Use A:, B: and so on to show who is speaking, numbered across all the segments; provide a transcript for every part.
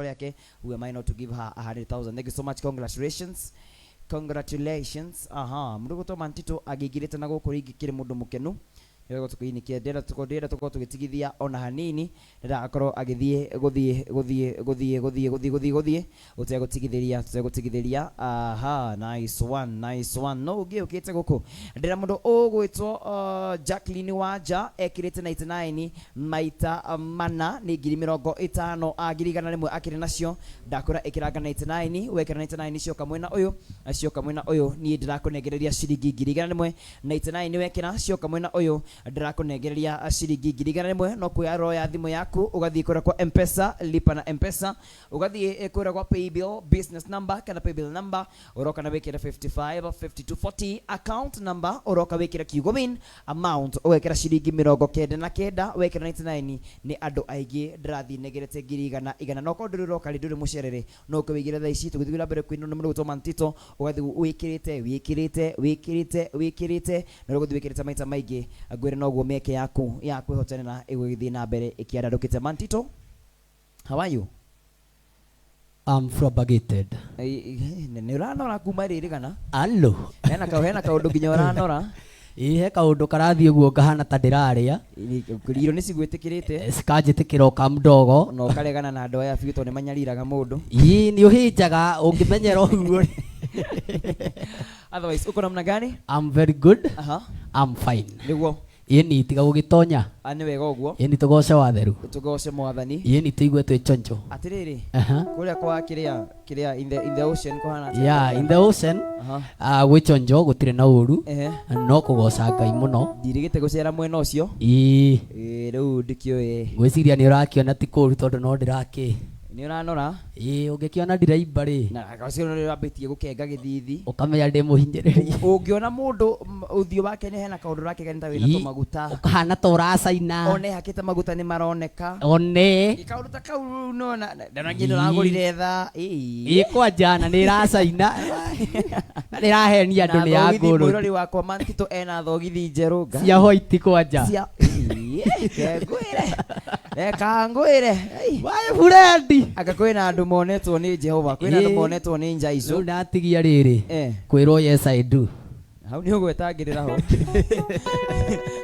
A: Rĩake. Who am I not to give her 100,000? Thank you so much. Congratulations, congratulations. Aha, mũndũ gũtwo Mantito angĩingĩrĩte na gũkũ rĩngĩ kĩrĩ mũndũ mũkenu nĩwe tũkĩinikia. Ndĩrenda tũkorwo, ndĩrenda tũkorwo tũgĩtigithia ona hanini. Ndĩrenda akorwo agĩthiĩ gũthiĩ gũthiĩ gũthiĩ gũthiĩ gũthiĩ gũthiĩ gũthiĩ ũtegũtigithĩria, tũtegũtigithĩria. Aha, nice one, nice one. No ũngĩ ũkĩte gũkũ ndĩra mũndũ ũgwĩtwo Jacqueline Wanja ekĩrĩte 99 maita mana nĩ 50,000, a 100,000 akĩrĩ nacio. Ndakwĩra ĩkĩranga 99. Wekĩra 99, cioka mwena ũyũ, cioka mwena ũyũ, niĩ ndĩrakũnengereria ciringi 100,000. 99 wekĩra, cioka mwena ũyũ, ndĩrakũnengereria ciringi 100,000. No kuoya roya thimũ yaku, ũgathiĩ kũrĩa kwa Mpesa, lipa na Mpesa, ũgathiĩ kũrĩa kwa paybill business number kana paybill number, ũroka na wĩkĩre 55 52 40. Account number, ũroka wĩkĩre kiugo win. Amount, ũgekĩra ciringi 99. Wekĩra 99, nĩ andũ aingĩ ndĩrathiĩ negerete ngiri igana igana. No korwo ndũrĩ ũroka rĩ, ndũrĩ mũcerere, no ũke wĩigĩre thaa ici tũgĩthiĩ na mbere kwĩnwo nĩ mũndũ gwĩtwo Mantito. Ũgathiĩ wĩkĩrĩte, wĩkĩrĩte, wĩkĩrĩte, wĩkĩrĩte, na ũgũthiĩ wĩkĩrĩte maita maingĩ, ngwĩre noguo mĩeke yaku ya kwĩhotanĩra ĩgũgĩthiĩ na mbere ĩkĩandandũkĩte. Mantito, how are you?
B: I'm flabbergasted.
A: Nĩ ũranora kuma rĩrĩ kana?
B: Allo.
A: Hena kaũndũ nginya ũranora.
B: Ĩ, he kaũndũ karathiĩ ũguo ngahana ta ndĩrarĩa.
A: Irio nĩ cigwĩtĩkĩrĩte.
B: Cikanjĩtĩkĩra o kamdogo.
A: Na ũkaregana na andũ aya biũ tondũ nĩ manyariraga mũndũ.
B: Ĩ, nĩ ũhĩnjaga ũngĩmenyera ũguo.
A: Otherwise uko namna gani?
B: I'm very good. I'm fine.
A: Nĩguo.
B: Ĩni tiga gũgĩtonya.
A: Ah, nĩ wega ũguo.
B: Ĩni tũgoce watheru.
A: Tũgoce Mwathani.
B: Ĩni tũigue twĩ chonjo.
A: Atĩrĩrĩ, kũrĩa kwa kĩrĩa kĩrĩa in the ocean kũhana atĩa?
B: Yeah, in the ocean. Gwĩ chonjo, gũtirĩ na ũru. No kũgoca Ngai mũno.
A: Ndirĩgĩte gũcera mwena ũcio.
B: Ĩ.
A: Ĩ, rĩu ndikĩũĩ.
B: Ngwĩciria nĩ ũrakĩona ti kũru tondũ no ndĩrakĩ.
A: Nĩ ũranora.
B: Ĩ, ũngĩkĩona ndiraimba rĩ,
A: na ũcio nĩ wambĩtie gũkenga gĩthithi.
B: Ũkamenya ndĩ mũhinyĩrĩrie.
A: Ũngĩona mũndũ ũthiũ wake nĩ hena kaũndũ ũrakĩgania ta wĩna tũmaguta.
B: Ũkahana ta ũracaina.
A: One hakĩte maguta nĩ maroneka.
B: One.
A: Ĩ, kaũndũ ta kau rĩu nona ndona nginya ũragũrire thaa.
B: Ĩ, kwanja na nĩ ĩracaina na nĩ ĩrahenia andũ
A: na
B: nĩ ya
A: thogithi
B: ngũrũ.
A: Mwĩrori wakwa Mantito ena thogithi njerũ nga
B: cia white kwanja.
A: Cia. Ĩ, reke ngwĩre, reka ngwĩre. Ai.
B: My friend.
A: Anga kwĩna andũ monetwo nĩ Jehova, kwĩna andũ monetwo nĩ nja
B: Rĩu
A: icio.
B: ndatigia rĩrĩ kwĩrwo yes I do.
A: Hau nĩ ũgwetangĩrĩra ho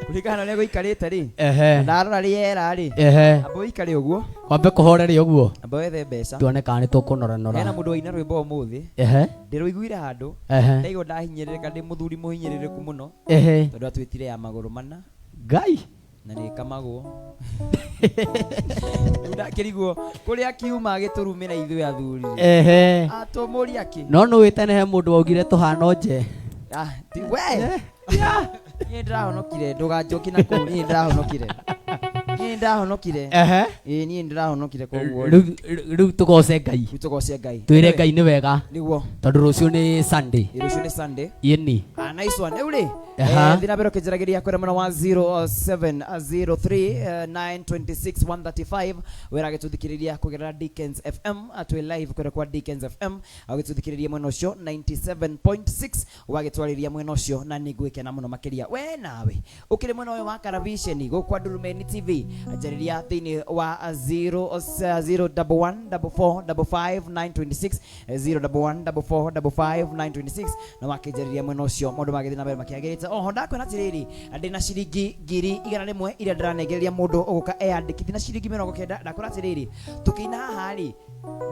A: kũringana na ũrĩa gũikarĩte rĩ. Ndarora rĩera rĩ, amba ũikare ũguo.
B: Kwambe kũhorere ũguo.
A: Amba wethe mbeca.
B: Tuone kana nĩ tũkũnoranora.
A: Hena mũndũ waina rwĩmbo ũmũthĩ. Ndĩrũiguire handũ. Ndaigua ndahinyĩrĩrĩka, ndĩ mũthuri mũhinyĩrĩrĩku mũno. Tondũ atwĩtire ya magũrũ mana.
B: Ngai.
A: Na nĩ ĩkamagwo. Rĩu ndakĩrigwo kũrĩa kiuma gĩtũrumĩra ithuĩ athuri. Atũmũria kĩ?
B: No nĩ wĩtene he mũndũ waugire tũhana nje.
A: Ah, ti we. Niĩ ndĩrahonokire, ndũganjoki na kũu, niĩ ndĩrahonokire. Niĩ ndahonokire. Ĩĩ, niĩ ndĩrahonokire koguo.
B: Rĩu tũgoce Ngai.
A: Rĩu tũgoce Ngai.
B: Twĩre Ngai nĩ wega.
A: Nĩguo.
B: Tondũ rũciũ nĩ Sunday.
A: Ĩ, rũciũ nĩ Sunday.
B: Ĩni.
A: Ah, nice one. Rĩu rĩ, thiĩ na mbere ũkĩnjaragĩria kũrĩa mwena wa 0703 926 135 wĩra agĩtũthikĩrĩria kũgerera Dickens FM. Twĩ live kũrĩa kwa Dickens FM, agĩtũthikĩrĩria mwena ũcio 97.6, wagĩtwarĩria mwena ũcio, na nĩ ngwĩkena mũno makĩria. We nawe ũkĩrĩ mwena ũyũ wa Karavisheni gũkũ kwa Ndurumeni TV, njarĩria thĩinĩ wa 0 011 44 55 926, 011 44 55 926, na wakĩnjarĩria mwena ũcio maũndũ magĩthiĩ na mbere makĩagĩrĩte. Oho ndakwĩra atĩrĩrĩ, ndĩna ciringi 100,000 iria ndĩranengereria mũndũ ũgũka eyandĩkithie na ciringi 90. Ndakwĩra atĩrĩrĩ, tũkĩina haha rĩ,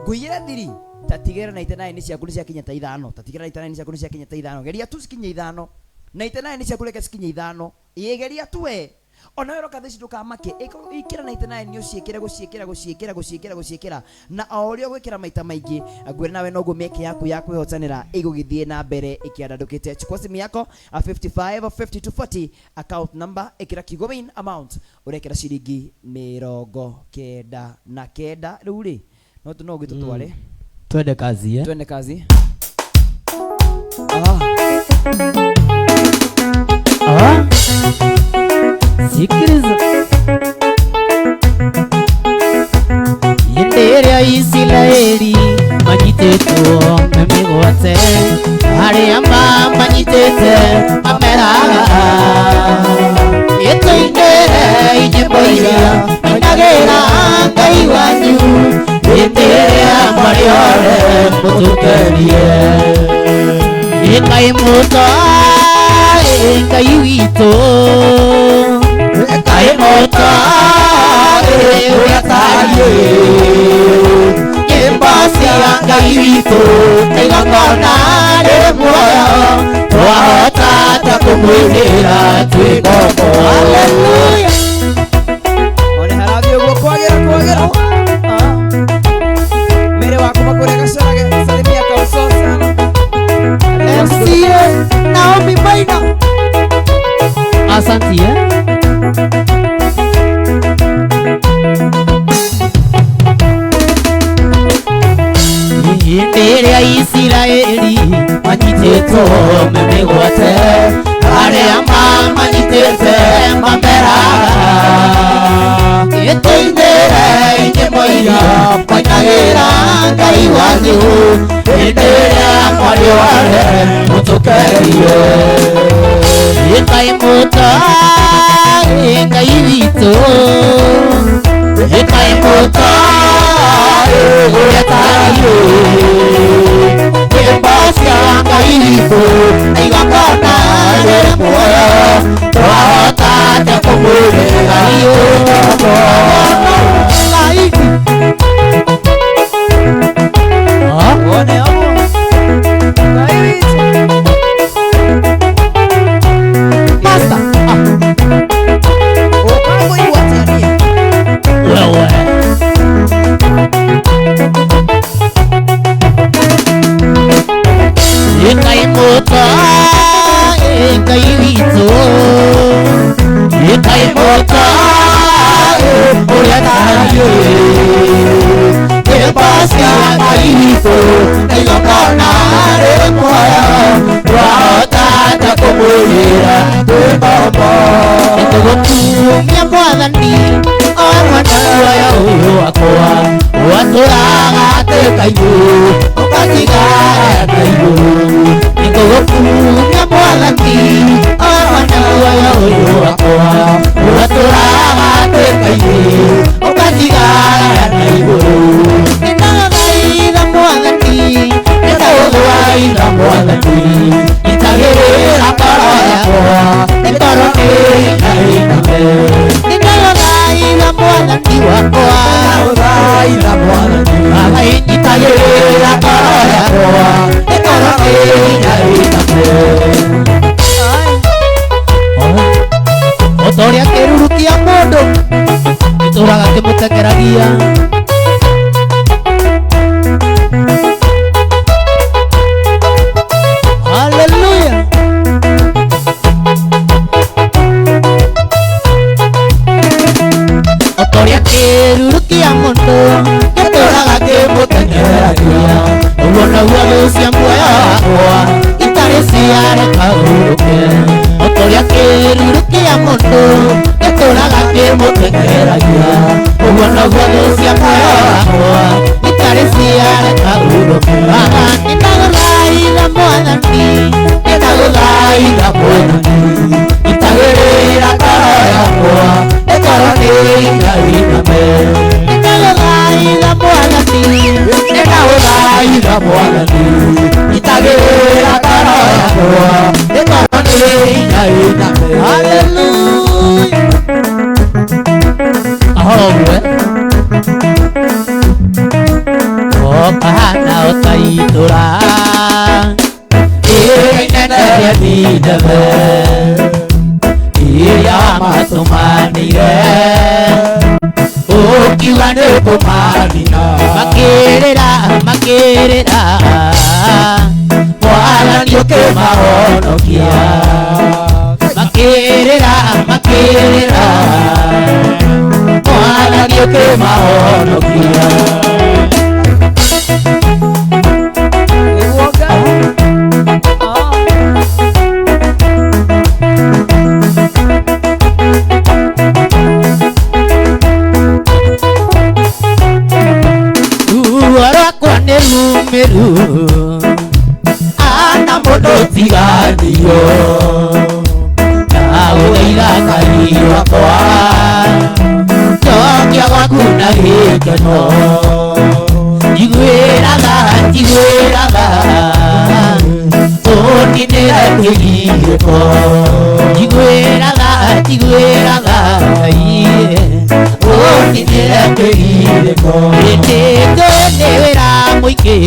A: ngũiyĩre thiri, ta tigĩrĩra 99 ciaku nĩ ciakinya ta ithano, ta tigĩrĩra 99 ciaku nĩ ciakinya ta ithano. Geria tu cikinye ithano, 99 ciaku reke cikinye ithano. Ĩ, geria tu we ona we roka theci, ndũkamake. Ikĩra 99, nĩ ũciĩkĩre gũciĩkĩra gũciĩkĩra gũciĩkĩra gũciĩkĩra, na o ũrĩa ũgwĩkĩra maita maingĩ, ngwĩra nawe noguo mĩeke yaku ya kwĩhotanĩra ĩgũgĩthiĩ na mbere ĩkĩandandũkĩte. Chukua simu yako, a 55 52 40 account number, ĩkĩra kiugo win. Amount, ũrekĩra ciringi 99. Rĩu rĩ, no ũgĩtũtware.
B: Twende kazi, eh?
A: Twende kazi. Ah.
B: Ah. Sikiliza. Hĩndĩ ĩrĩa Isiraeli manyitĩtwo me mĩgwate, arĩa mamanyitĩte mameraga, nĩtũinĩre nyĩmbo iria inagĩra Ngai wanyu. Hĩndĩ ĩrĩa mwarĩ othe mũtũkenie. Ngai mũto, Ngai witũ, Ngai mũto, ũrĩa tariĩ. Nyĩmbo cia Ngai witũ igongona rĩ muoyo, twahota ta kũmũinĩra twĩ ngombo. Hallelujah.
A: One harathiĩ ũguo kwagĩra kwagĩra. Mere waku makũrĩa gacarage salimia kauso sana.
C: MCA Naomi Maina.
B: Asante eh. Hĩndĩ ĩrĩa Isiraeli manyitĩtwo me mĩgwate, arĩa mamanyitĩte mameraga, ĩtũinĩre nyĩmbo iria mwainagĩra Ngai wanyu, hĩndĩ ĩrĩa mwarĩ othe mũtũkerie. Ngai mũto, Ngai witũ, Ngai mũto, ũrĩa tariĩ. Nyĩmbo cia Ngai witũ igongona rĩ muoyo, twahota atĩa kũmũinĩra
C: Laini.
A: One amo. Ngai witũ.
C: Master.
A: Ũkangũigua atĩa niĩ?
B: Wewe. Ngai mũto, Ngai witũ, Ngai mũto, ũrĩa tariĩ. Nyĩmbo cia Ngai witũ igongona rĩ muoyo, twahota atĩa kũmũinĩra twĩ ngombo. Nĩtũgũkumia Mwathani o mwana muoyo ũyũ wakwa, watũraga atĩka-inĩ ũgatigara na igũrũ. Nĩtũgũkumia Mwathani o mwana muoyo ũyũ wakwa, watũraga atĩka-inĩ ũgatigara na igũrũ. Nĩndagũthaitha Mwathani, nĩndagũthaitha Mwathani, itagĩrĩra ngoro yakwa, nĩ ngoro ĩinainame. Nĩndagũthaitha Mwathani wakwa, nĩndagũthaitha Mwathani, Baba inyitagĩrĩra ngoro yakwa, nĩ ngoro ĩinainame. O ta ũrĩa kĩruru kĩa mũndũ gĩtũũraga kĩmũteng'eragia. Hallelujah. O ta ũrĩa kĩruru kĩa mũndũ gĩtũũraga kĩmũteng'eragia, ũguo noguo thũ cia muoyo wakwa itarĩ ciareka hurũke. O ta ũrĩa kĩruru kĩa mũndũ gĩtũũraga kĩmũteng'eragia, ũguo noguo thũ cia muoyo wakwa itarĩ ciareka hurũke. Baba nĩndagũthaitha Mwathani, nĩndagũthaitha Mwathani, itagĩrĩra ngoro yakwa, nĩ ngoro ĩinainame. Nĩndagũthaitha Mwathani, nĩndagũthaitha Mwathani, itagĩrĩra ngoro yakwa, nĩ ngoro ĩinainame. Hallelujah. Ahoro ũguo eh? Ũkahana o ta itũra rĩrĩa inene rĩa Nineve, iria matũmanĩire, ũkiuga nĩ kũmanina. Makĩrĩra, makĩrĩra, Mwathani ũkĩmahonokia. Makĩrĩra, makĩrĩra, Mwathani ũkĩmahonokia.
A: Nĩguo Ngai.
B: Ruo rwakwa nĩ rumĩru, ana mũndũ tiganio, ndagũthaitha Ngai wakwa, njokia gwaku na gĩkeno. Ũninĩre kĩgirĩko njiguĩraga njiguĩraga Ngai ũninĩre kĩgirĩko ĩndĩ nĩ wĩra mũingĩ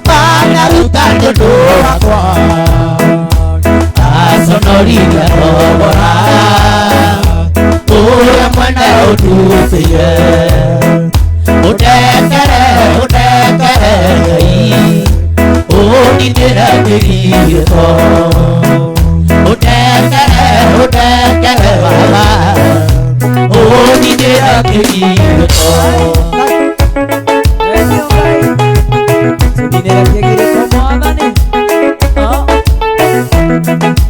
B: manaruta nĩ ũndũ wakwa aconorithia thogora ũrĩa mwene ũndutĩire ũndekere ũndekere Ngai ũninĩre kĩgirĩko ũndekere ũndekere Baba ũninĩre kĩgirĩko
A: Tũninĩre kĩgirĩko Mwathani.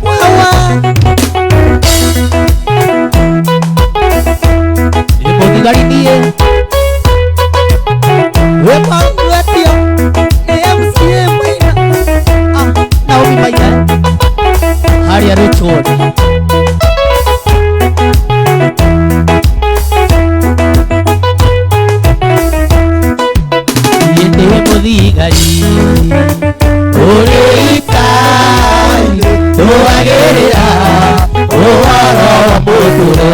C: Wawa.
B: Mũthigari niĩ
C: Wepangwetio nĩ MCA Maina. Ah,
B: Naomi Maina harĩa Richmond niĩ ndĩ mũthigari ũrĩ ita-inĩ ndũagĩrĩra ũhoro wa mũtũre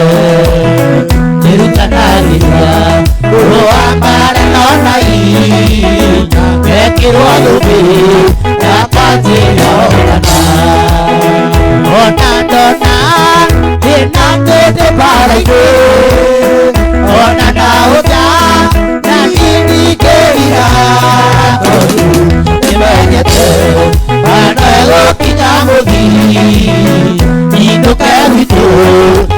B: nĩrutanagĩria kũrũa mbara no na hinya ngekĩrwo thũmbĩ yakwa njĩra hotana ona ndona thĩna ndĩ mbara-inĩ ona ndaũta na niĩ ndingĩrira tondũ nĩmenyete bana ĩgũkinya mũthia inũke gwitũ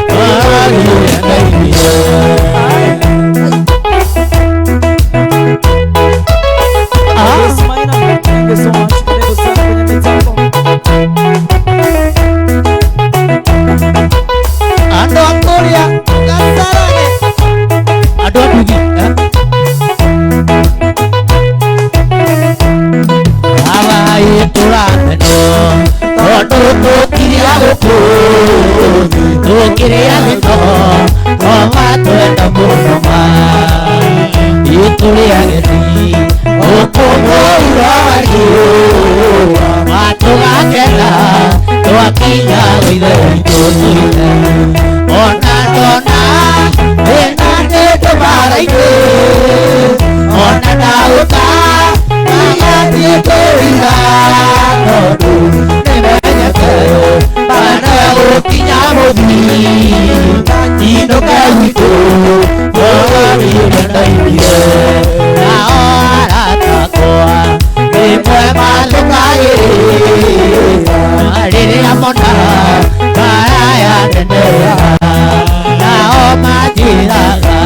B: bũrũri ũrĩa ndaumire.
A: Yes, Maina. Thank you so much. Karibu sana kwenye mitambo.
C: Andũ a kũrĩa Kasarani.
B: Andũ a nduthi eh? Baba ĩtũrameno tondũ tũkiria gũkũ tũkĩrĩa gĩko no matwenda mũno ma itũrĩ ageni gũkũ mũhuro wa riũa matũgakena twakinya gwa ithe witũ tũine ona ndona thĩna nĩ ndũmara-inĩ ona ndaũta magathiĩ kwĩrira tondũ nĩmenyete bana gũkinya mũthia inũke gwitũ bũrũri ũrĩa ndaumire nao arata akwa rĩmwe mathũkagĩrĩra rĩrĩa mona mbara yaneneha nao manjĩraga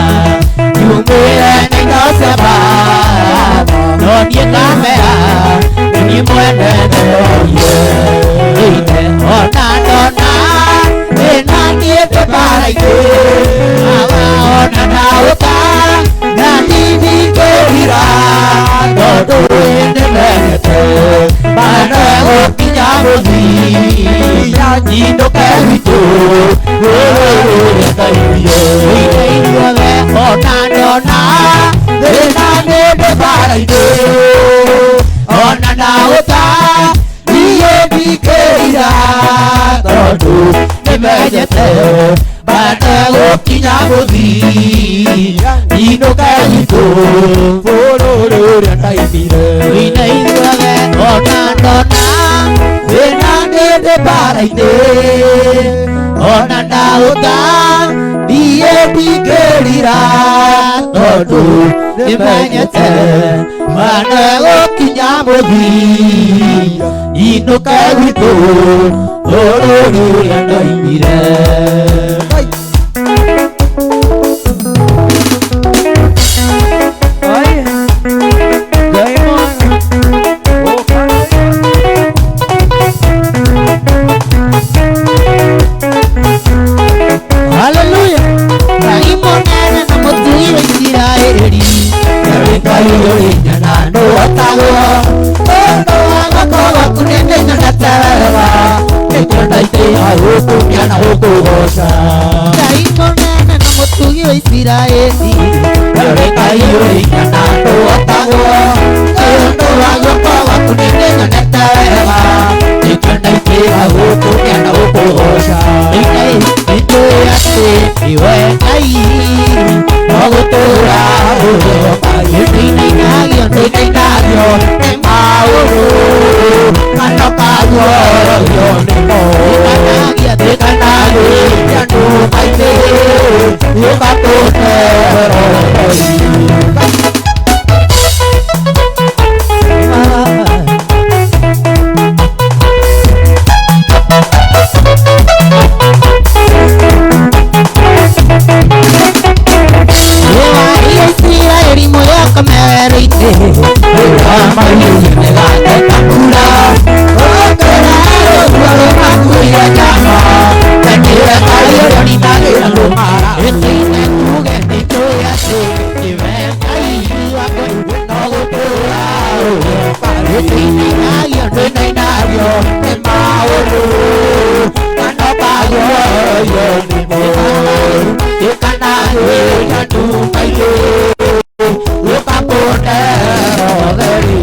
B: nyumĩre na indo cia mbara no niĩ ngamera nĩ niĩ mwene ndĩrorie ĩine ona ndona thĩna niĩ ndĩ mbara-inĩ Baba ona ndaũta na niĩ ndingĩrira tondũ nĩmenyete bana gũkinya mũthia nyinũke gwitũ bũrũri ũrĩa ndaumire ĩine inyuothe ona ndona thĩna nĩ ndĩ mbara-inĩ ona ndaũta niĩ ndingĩrira tondũ nĩmenyete bana gũkinya mũthia nyinũke gwitũ bũrũri ũrĩa ndaumire ĩine inyuothe ona ndona thĩna nĩ ndĩ mbara-inĩ ona ndaũta niĩ ndingĩrira tondũ nĩmenyete bana gũkinya mũthia inũke gwitũ bũrũri ũrĩa ndaumire.
A: Ai. Ngai mwega. Ũka.
C: Hallelujah. Ngai mũnene na mũtui wa Isiraeli.
B: Nĩ Ngai ũrĩ na ndũhotagwo tondũ wa guoko gwaku nĩndĩnyonete wega nĩkĩo ndaitĩia gũkumia na gũkũgooca.
C: Ngai mũnene na mũtugi wa Isiraeli.
B: Nĩ Ngai ũrĩ na ndũhotagwo tondũ wa guoko gwaku nĩndĩnyonete wega werũ-inĩ nĩgateta mbura ũkĩra rũruo rũmakuire njama na nĩwe Ngai ũrĩa ũninagĩra ndũmara ĩtĩine tuge nĩnjũĩ atĩ nĩwe Ngai wakwa no gũtũũra ĩtĩinainagio ndĩnainagio nĩ maũndũ kanokagio nĩ mũũru ĩkanagĩria nduka-inĩ ũkakũnera ũtheri.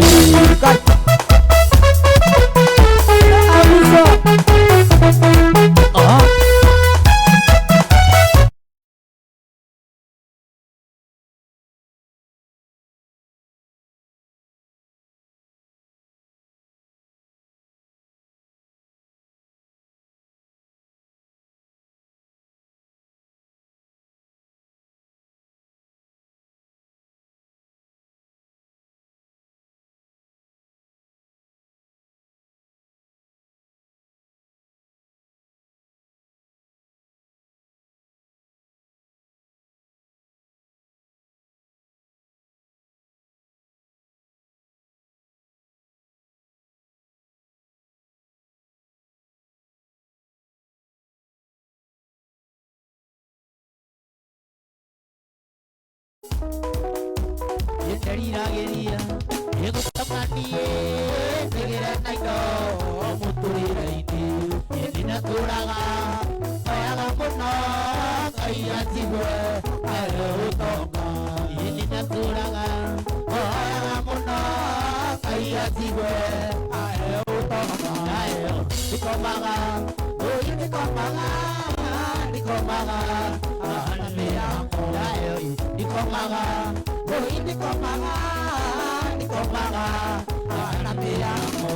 B: Nĩnderiragĩria nĩgũcemanie ndigĩre na indo mũtũrĩre-inĩ nĩndatũraga hoyaga mũno Ngai anjigue ahe ũtonga nĩndatũraga hoyaga mũno Ngai anjigue ahe ũtonga nayo ndikomaga ũyũ ndikomaga ndikomaga na mĩrango nayo ndikomaga ũyũ ndikomaga ndikomaga na mĩrango.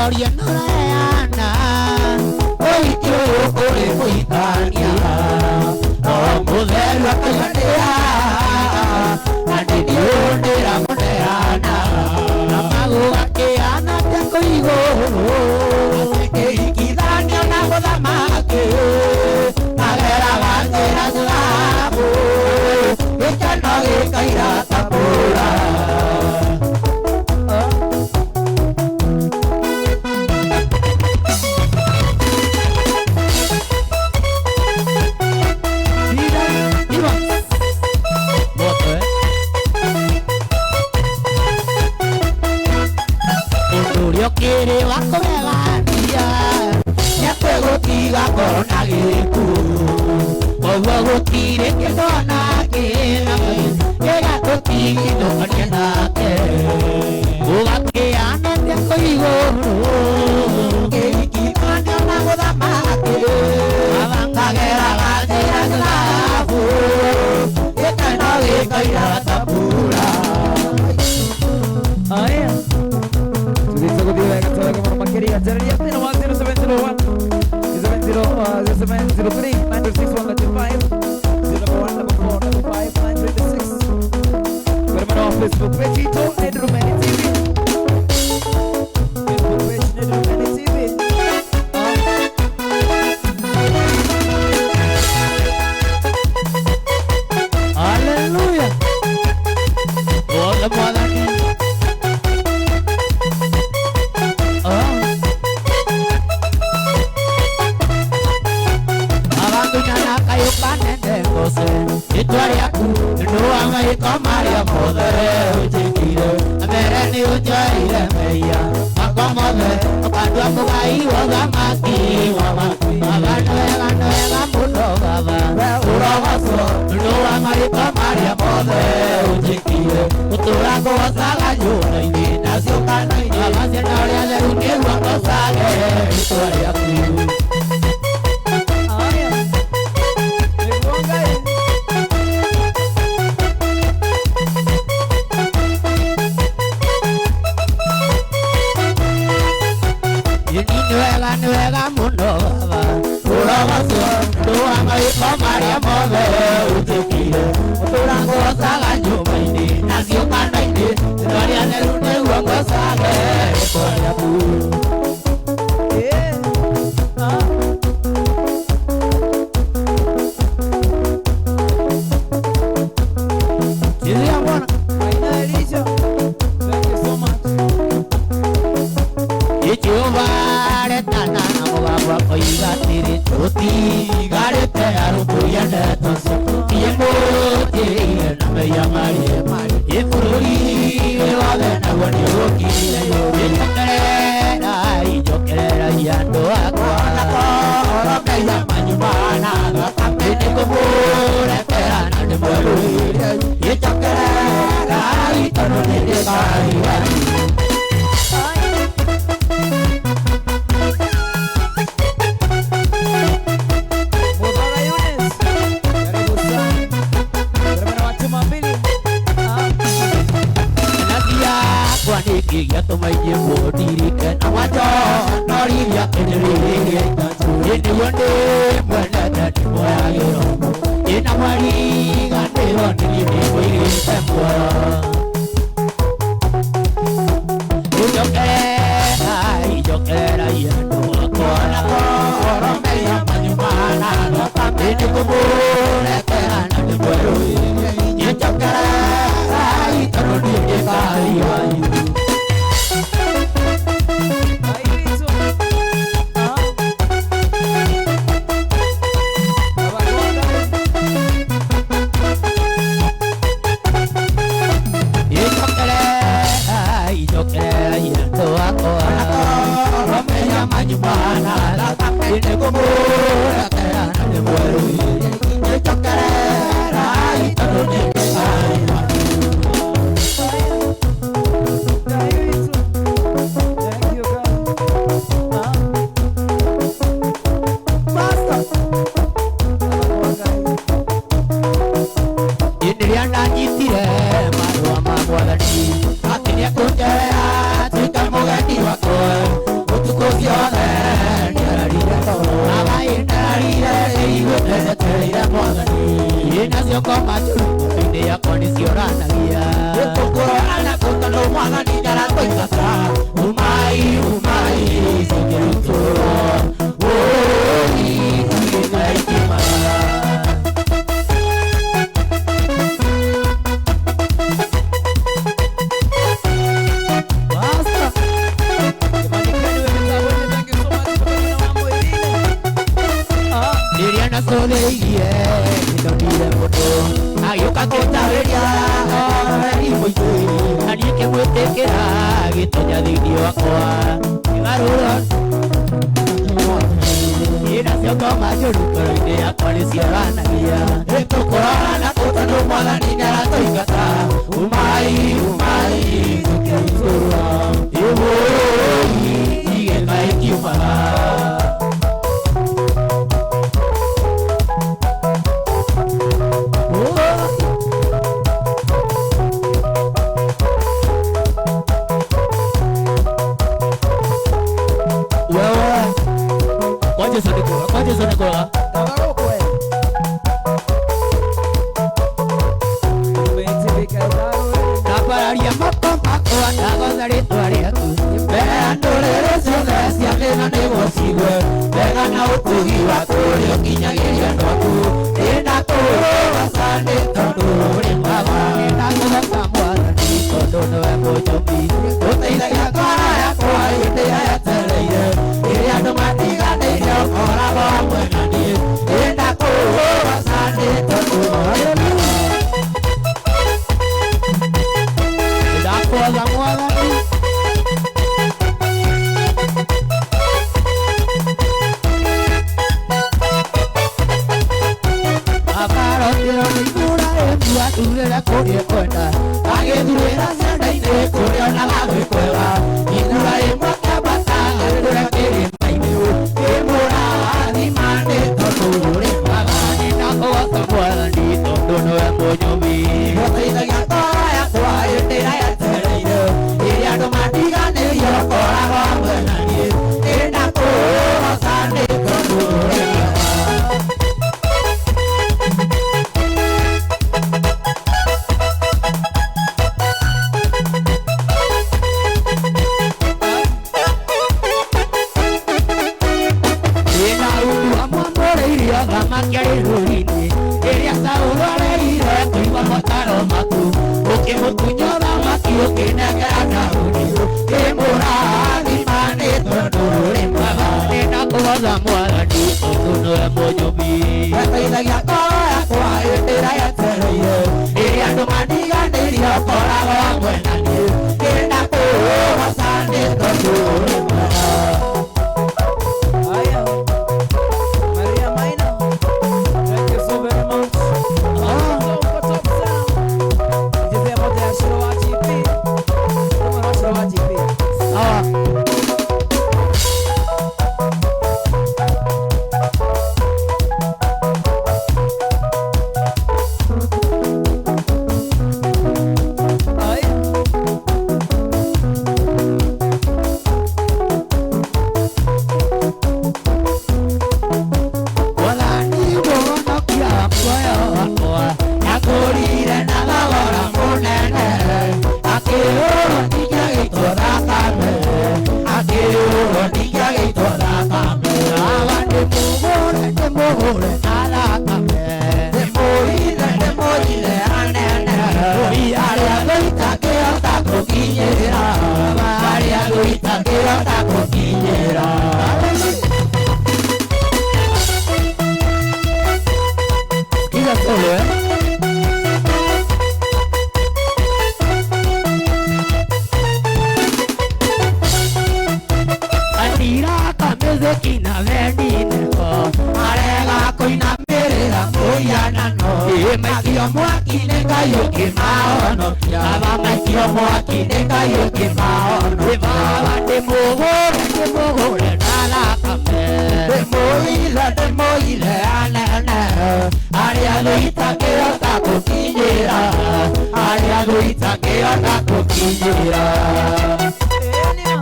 B: Gloria no. Theru akaiganĩra na ndĩndĩramũneana na magũgakĩana ta kũ igũrũ kĩhikithanio na mũthamaki ageraga njĩra thahabu gĩkeno gĩkaira ta mbura. Ũrĩa wa kũgegania nĩatĩ gũtiga ngoro na gĩkuũ koguo gũtirĩ kĩndũ ona kĩna gĩgatũtigithũkania nake gũgakĩana atĩa kũ igũrũ kĩhikithanio na mũthamaki kageraga njĩra thahabu gĩkeno gĩkaira ta mbura.
A: Aya. Makiria Jerry 0701 0703 961 01 4 5 926. We're on Facebook page ito Nedrumeni TV. Facebook page Nedrumeni TV.
B: Hallelujah. Wala mwathani. Rĩtwa rĩaku nĩũa mahĩto marĩa mothe ũnjĩkire mbere nĩ ũnjoeire mehia makwa mothe ũkandua mũgai wa ũthamaki wa Baba nĩ wega nĩ wega mũno Baba ũrogocwo nĩũa mahĩto marĩa mothe ũnjĩkire ũtũũra ngũgocaga nyũmba-inĩ na ciũngano-inĩ Baba ciana ũrĩa theru nĩguo ngocage rĩtwa rĩaku. Nĩ wega mũno Baba ũrogocwo nĩũa mahĩto marĩa mothe ũnjĩkire ũtũũra ngũgocaga nyũmba-inĩ na ciũngano-inĩ rĩtwa rĩa theru nĩguo ngocage rĩtwa rĩaku.
A: Thank you so much.
B: Jehova retana na mũgambo akoiga atĩrĩ tũtigarĩte arũmbũiya ndeto ciaku mũtĩire na mehia marĩa ĩ bũrũri wothe naguo nĩũgũkire njokererai njokererai andũ akwa mehia manyu mana thakame nĩngũmũrekera na ndĩmwerũhĩrie njokererai tondũ nĩndĩkariganĩirwo.
A: Mubara Yunis. Karibu sana. Barabara wa chuma mbili.
B: Nagia nĩkĩ gĩatũma inyuĩ mũndirike na mwanjonorithia kĩrĩrĩrĩria nĩguo ndĩmwendete ndĩmuoyagĩrwo ĩna mwariganĩrwo nĩniĩ ndĩmũigĩte muoyo njokererai njokererai andũ akwa na koro mehia manyu mana thakame nĩngũmũrekera na ndĩmwerũhĩrie njokererai tondũ niĩ ndĩ Ngai wanyu. Njokererai njokererai andũ akwa na koro mehia manyu mana thakame nĩngũmũrekera na ndĩmwerũhĩrie njokererai tondũ niĩ ndĩ Ngai wanyu.
A: Thank you, God. Master.
B: Rĩrĩa ndanyitire marũa ma mwathani atĩ nĩekũnjerera tuĩke mũgeni wakwa ũtukũ ciothe nĩararire toro Baba ĩ ndararire ndĩiguĩte njetereire mwathani Inacio koma njũru ngoro-inĩ yakwa nĩcioranagia. Tũkũrorana kũ tondũ mwathani nĩaratũingata. Umai umai cingĩrutwo. Wũi igĩka ikiumaga.
A: Basta. Jamani, kwani wewe mtaboni, thank you so much kutoka na mambo ingine. Ah.
B: Rĩrĩa nacũthĩrĩirie nĩndonire mũndũ agĩũka kũnjarĩria mũingĩ na niĩ ngĩmwĩtĩkĩra agĩtonya thĩinĩ wakwa ngĩgarũra inacio ngoma njũru ngoro-inĩ yakwa nĩcioranagia. Tũkũrorana kũ tondũ mwathani nĩaratũingata. Umai umai tũkĩrutũrũra. Ĩwũi igĩka ĩkiumaga. Wewe kwa Jesu ni kwa, kwa Jesu ni kwa.
A: Tabaroko wewe. Umeitibika idaro.
B: Ndambararia moko makwa ndagotha rĩtwa rĩaku mbere ya ndũrĩrĩ ciothe cia thĩna nĩguo cigue wega na ũtugi waku ũrĩa ũkinyagĩria andũ aku. Nĩndakũgooca nĩ tondũ ũrĩ mwega. Nĩndakũgooca mwathani tondũ nĩwe mũnjũmbi ũteithagia ngoro yakwa hĩndĩ ĩrĩa yetereire. Rĩrĩa andũ matiganĩire ũkoragwo hamwe na niĩ. Nĩndakũgooca nĩ tondũ ũrĩ mwega. Ndakwatha mwathani. Abarotiro nĩ ibura ĩmwe athurĩra kũrĩa ekwenda. Agĩthurĩra cianda-inĩ kũrĩa onaga gwĩ kwega. Ibura ĩmwe akĩambata agĩthurĩra kĩrĩma-inĩ. Ĩmũrathima nĩ tondũ ũrĩ mwega. Nĩndakũgooca mwathani tondũ nĩwe mũnyũmbi. Ũteithagia ngoro yakwa hĩndĩ ĩrĩa yetereire. Rĩrĩa andũ matiganĩirie ũkoragwo hamwe na niĩ. Nĩndakũgooca nĩ tondũ ũrĩ mwega. Ĩna undu amwamũrĩire athamaki arĩ rũũri-inĩ. Rĩrĩa Saũlũ aregire kũigua mataro maku, ũkĩmũtunya ũthamaki ũkĩnengera Daudi. Ĩmũrathima nĩ tondũ ũrĩ mwega. Nĩndakũgooca mwathani tondũ nĩwe mũnyũmbi. Ũteithagia ngoro yakwa hĩndĩ ĩrĩa yetereire. Rĩrĩa andũ mandiganĩirie ũkoragwo hamwe na niĩ. Nĩndakũgooca nĩ tondũ ũrĩ mwega.
A: Haya. Maria Maina. Thank you so very much. Ah, uko top sana. Jeze moja ya Shiro wa GP. Kama na Shiro wa GP.
B: Sawa.
A: Haya.
B: Mwathani mũhonokia wa muoyo wakwa nakũrire na thogora mũnene akĩũrwo nginya gĩitwo thakame akĩũrwo nginya gĩitwo thakame. Baba ndĩmũhũre ndĩmũhũre na thakame ndĩmũire ndĩmũire anene Oi arĩa gũitakĩhota gũkinyĩra arĩa gũitakĩhota gũkinyĩra. Sikiza solo eh. Atira kameze kina vendineko arega kũinamĩrĩra mũhianano. Ĩ maikio mwaki-inĩ Ngai ũkĩmahonokia. Baba maikio mwaki-inĩ Ngai ũkĩmahonokia. Baba ndĩmũhũre ndĩmũhũre na thakame ndĩmũire ndĩmũire anene arĩa gũitakĩhota gũkinyĩra arĩa gũitakĩhota gũkinyĩra.
A: Enia.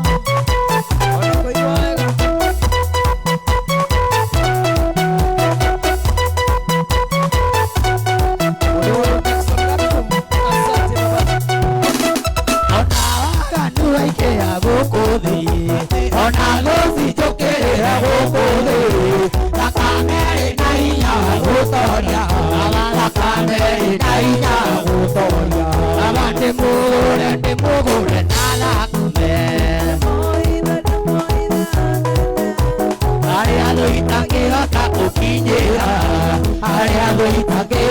A: Ona kuigua wega.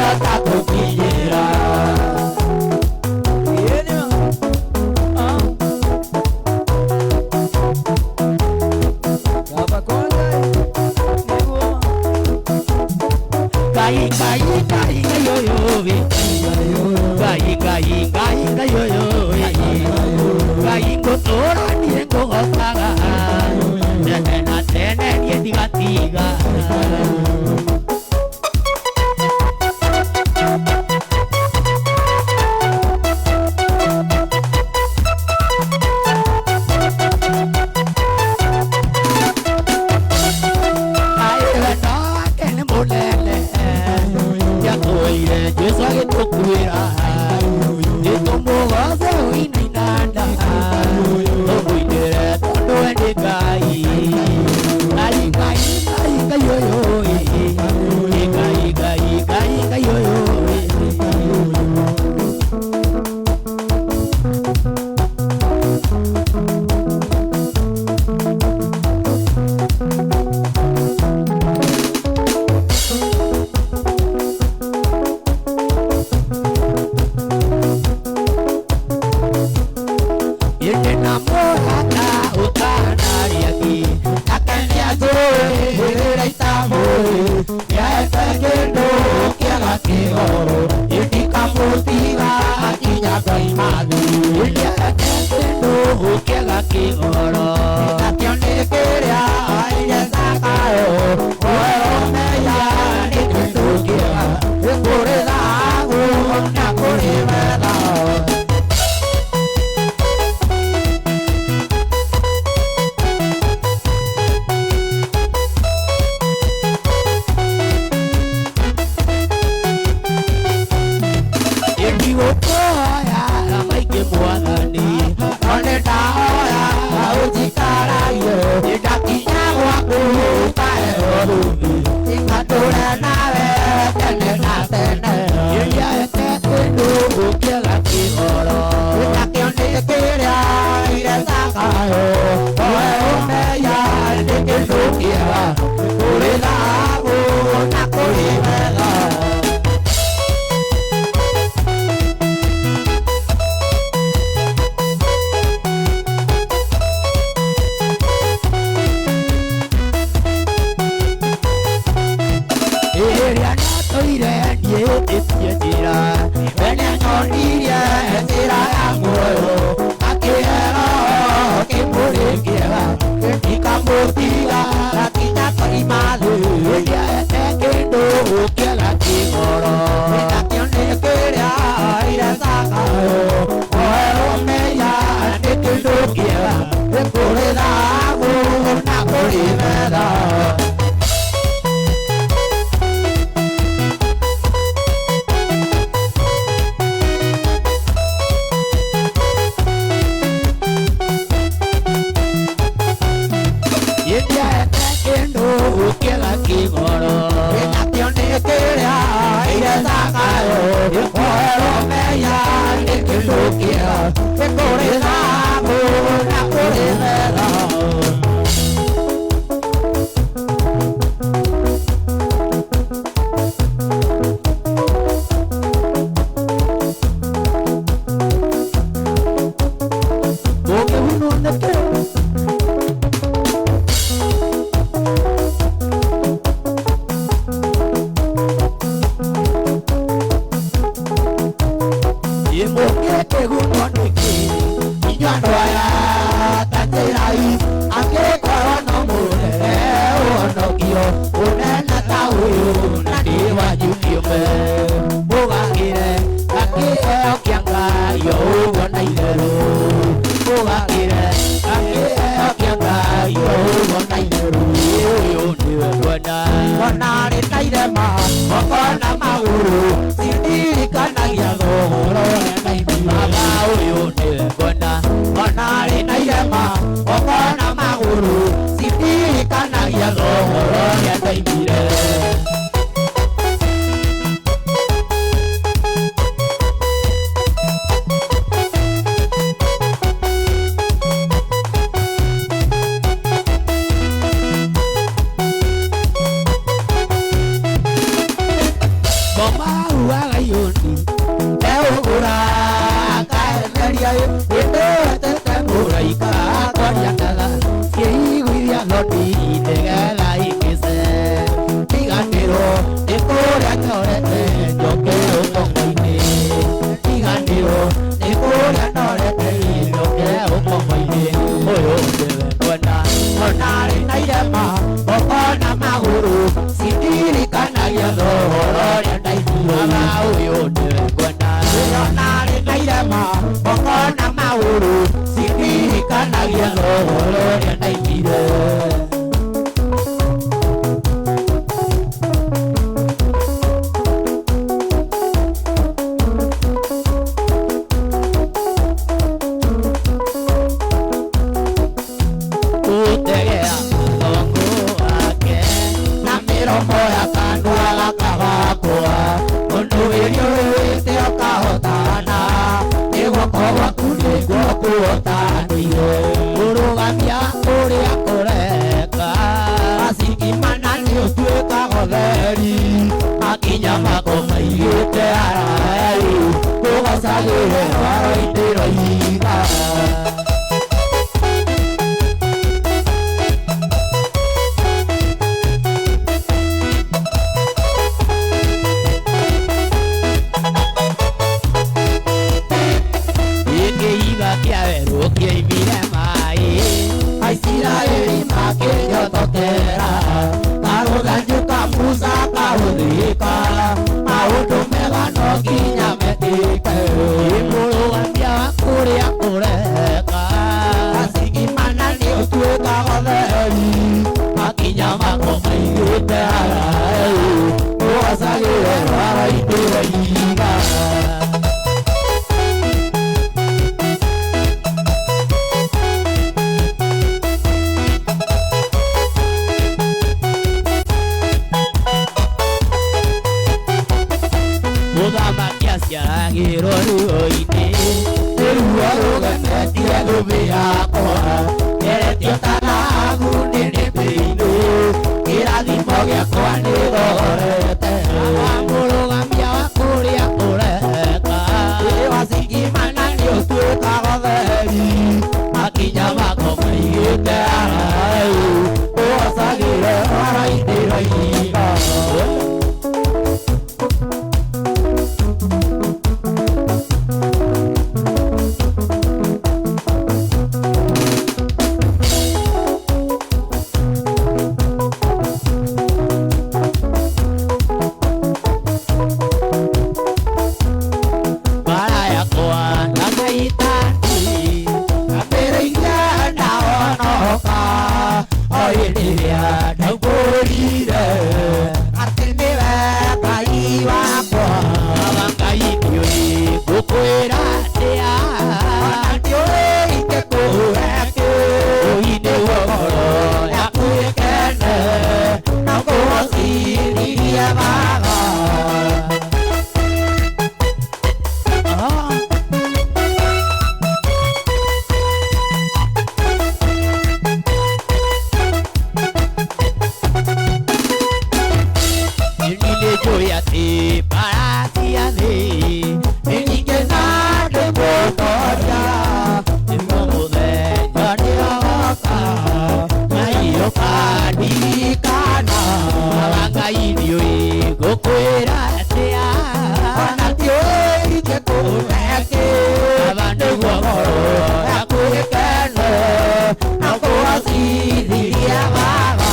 B: Ndangĩhota gũkinyĩra. Ngai Ngai Ngai Ngai yo yo Ngai Ngai Ngai Ngai yo yo Ngai ngũtũũra niĩ ngũgocaga tene na tene niĩ ndigatiga. Jesu agĩtũkuĩra nĩtũmũgoce ũinainanda tũmũinĩre tondũ we nĩ Ngai. Ngai Ngai Ngai Ngai ũyũ ĩ Ngai Ngai Ngai Ngai ũyũ ĩ. Zayuni Eugura Kaemeria Ĩndĩtete mũraika kwaria ndatha Ciĩiguithia thoni nĩgetha ikĩce Ndiganĩrwo nĩ kũrĩa nyorete njoke ũkombo-inĩ Ndiganĩrwo nĩ kũrĩa norete njoke ũkombo-inĩ Ũyũ nĩwe ngwenda ona arĩ na irema moko na magũrũ cindirikanagia thogora ũrĩa ndaiguaga Ũyũ nĩwe ngwenda ona arĩ na irema moko na magũrũ cindirikanagia thogora ũrĩa ndaiguire. Utegea mũgongo wake na mĩromo ya kanua gaka gakwa ũndũ wĩriũrĩte ũkahotana nĩ guoko gwaku nĩguo kũhotanĩire kũrũgamia ũrĩa kũreka macingimana nĩ ũtuĩkaga ũtheri makinya mako maigĩte haraihu kũgocagĩre rwaro-inĩ rwa ihiga. Gĩkĩiga kĩa werũ kĩoimire maĩ Aisiraeli makĩnyotokera karũthanju ka Musa kahũthĩka maũndũ mega no nginya metĩke mũrũgamia wa kũrĩa kũreka macingimana nĩ ũtuĩkaga ũtheri makinya mako maigĩte haraihu ũgocagĩre rwaro-inĩ rwa ihiga. Mũthamaki aciaragĩrwo ruo-inĩ nĩ ruo rũgemetie thũmbĩ yakwa ngeretio ta thahabu nĩnĩmbĩ-inĩ kĩrathimo gĩakwa nĩthorete mũrũgamia wa kũrĩa kũreka wacingimana nĩ ũtuĩkaga ũtheri makinya mako maigĩte haraihu ũgocagĩre rwaro-inĩ rwa ihiga. Mara yakwa na Shaitani ambĩrĩirie ndahonoka o hĩndĩ ĩrĩa ndaukũrire atĩ nĩwe Ngai wakwa. Baba Ngai ndiũĩ ngũkwĩra atĩa ona ndiũĩ ingĩkũhe kĩ ũi nĩguo ngoro yaku ĩkene na ngũgocithirie Baba. Nĩ atĩ mbara cia thĩ nĩ nyingĩ na ndĩmũtoria nĩguo mũthenya nĩagoka Ngai ũkandirikana Baba Ngai ndiũĩ ngũkwĩra atĩa ona ndiũĩ ingĩkũhe kĩ Baba nĩguo ngoro yaku ĩkene na ngũgocithirie Baba.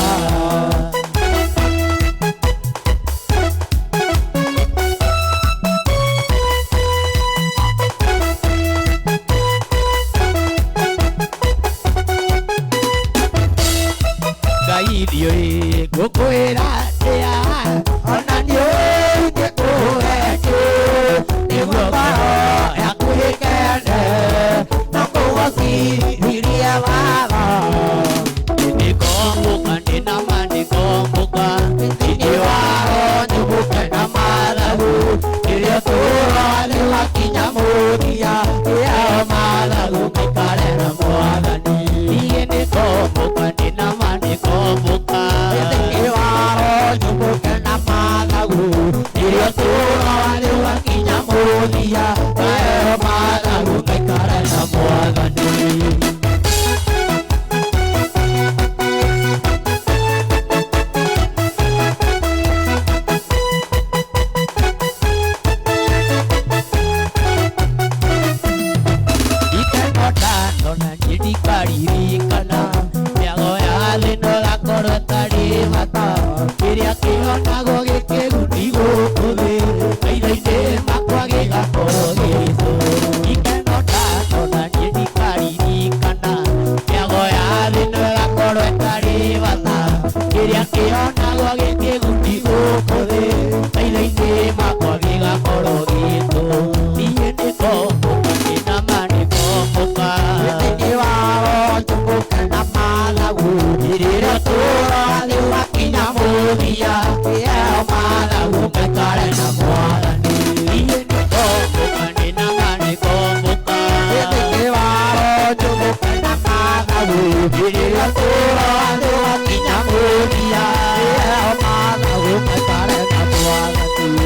B: Ngai ndiũĩ ngũkwĩra atĩa ona ndiũĩ ingĩkũhe kĩ nĩguo ngoro yaku ĩkene na ngũgocithirie Baba. Nĩngomboka ndĩna ma nĩngomboka thĩinĩ wa roho nyũmbũke na mathagu rĩrĩa ũtũũro nĩwakinya mũthia ĩao mathagu maikare na Mwathani. Niĩ nĩngomboka ndĩna ma nĩngomboka thĩinĩ wa roho nyũmbũke na mathagu rĩrĩa ũtũũro nĩwakinya mũthia Maheo mathagu maikare na mwathani. Ndikaririkana mĩago ya thĩ no gakorwo ĩtarĩ bata kĩrĩa kĩonagwo gĩkĩguni gũkũ thĩ maitho-inĩ makwa gĩgakorwo gĩthũ. Ikeno ndanona niĩ ndikaririkana mĩago ya thĩ no ĩgakorwo ĩtarĩ bata kĩrĩa kĩonagwo gĩkĩguni gũkũ thĩ maitho-inĩ makwa gĩgakorwo gĩthũ. Niĩ nĩngomboka ndĩna ma nĩngomboka rĩrĩa tũrathiĩ wakinya mũthia ĩyo mathagu maikare na mwathani. Niĩ nĩngomboka ndĩna ma nĩngomboka thĩinĩ wa roho njũgũke na mathagu rĩrĩa tũrathiĩ wakinya mũthia ĩyo mathagu maikare na mwathani.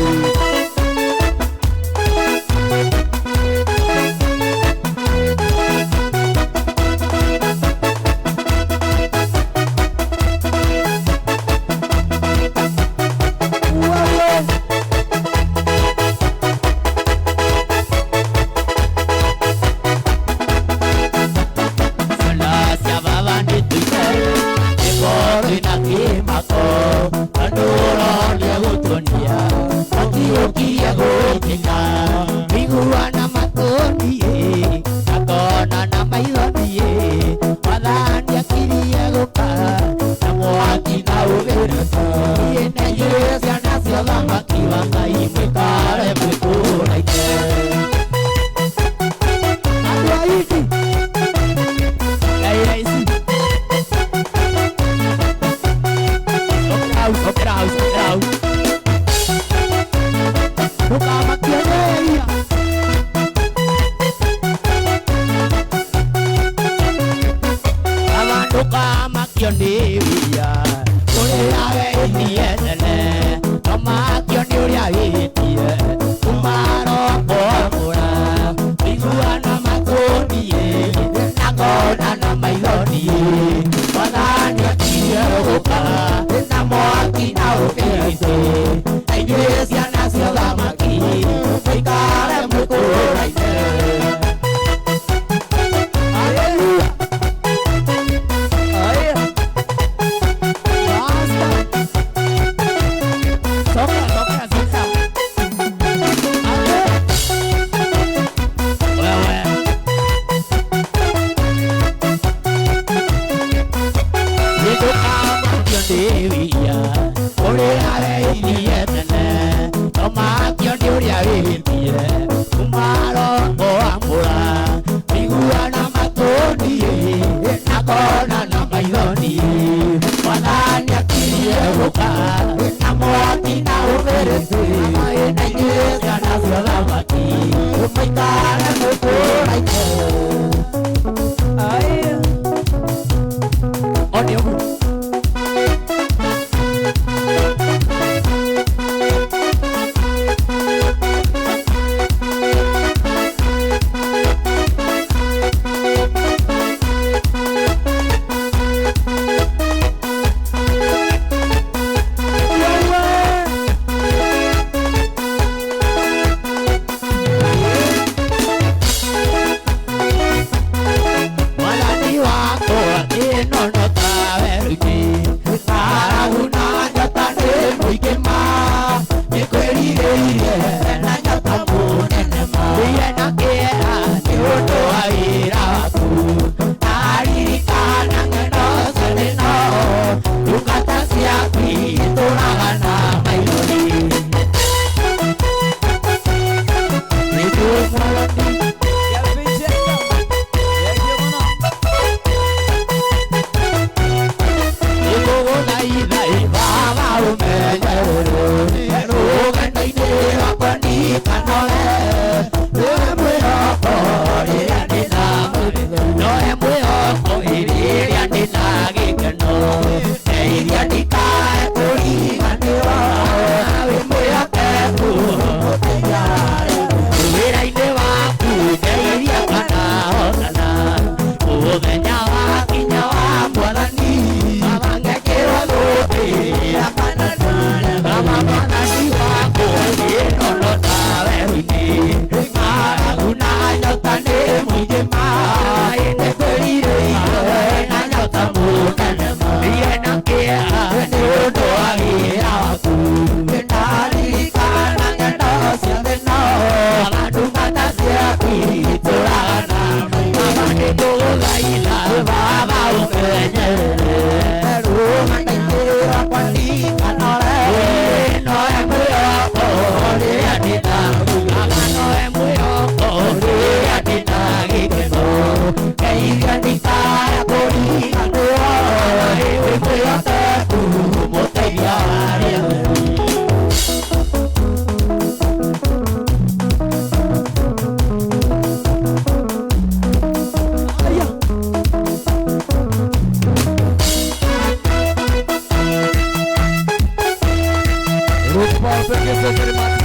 A: Thank you so very much.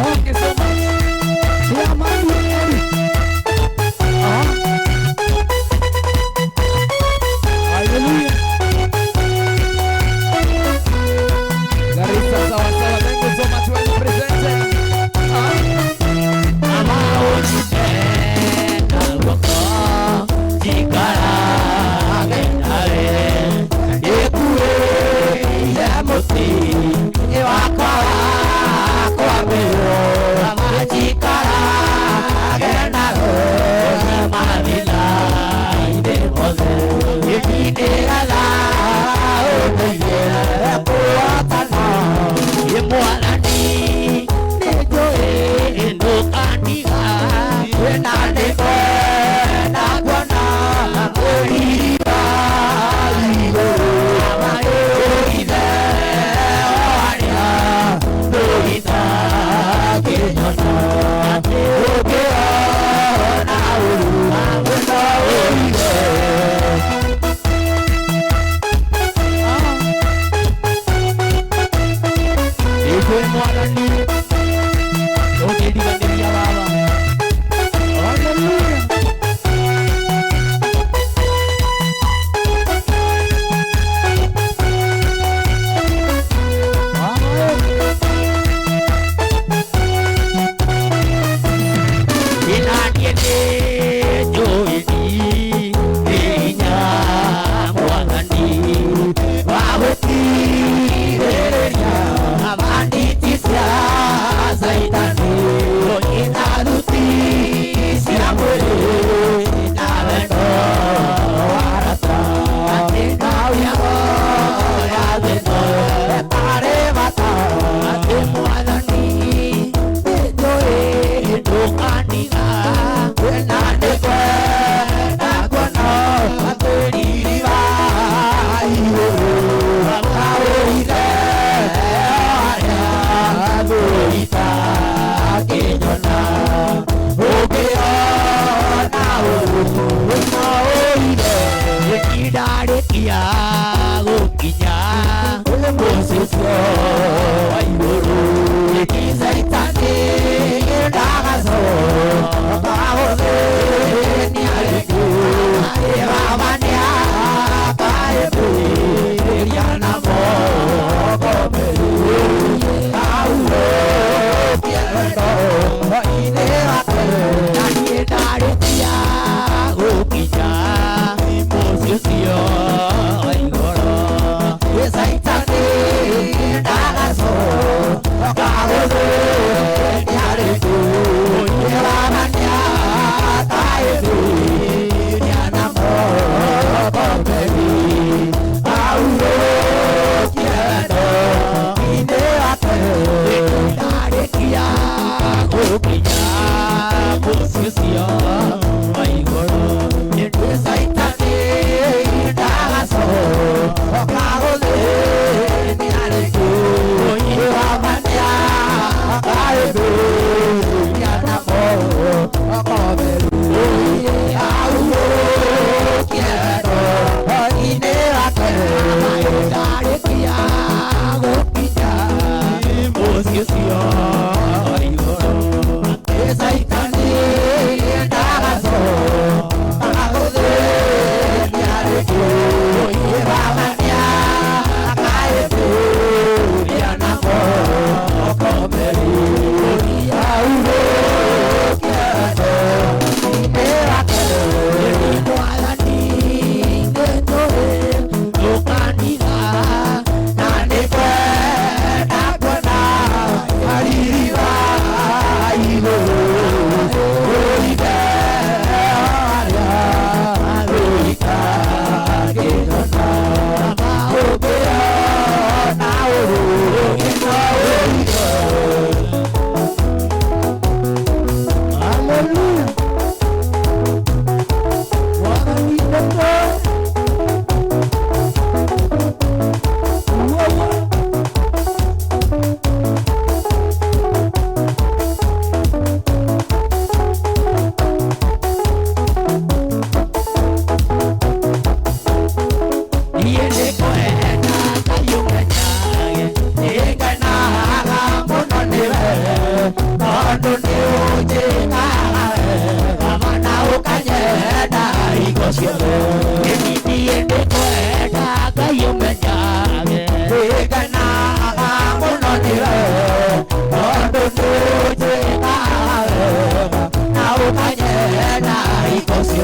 A: Thank you so much. Hallelujah. Garissa sawa sawa. Thank you so much. Well presented.
B: Yeah.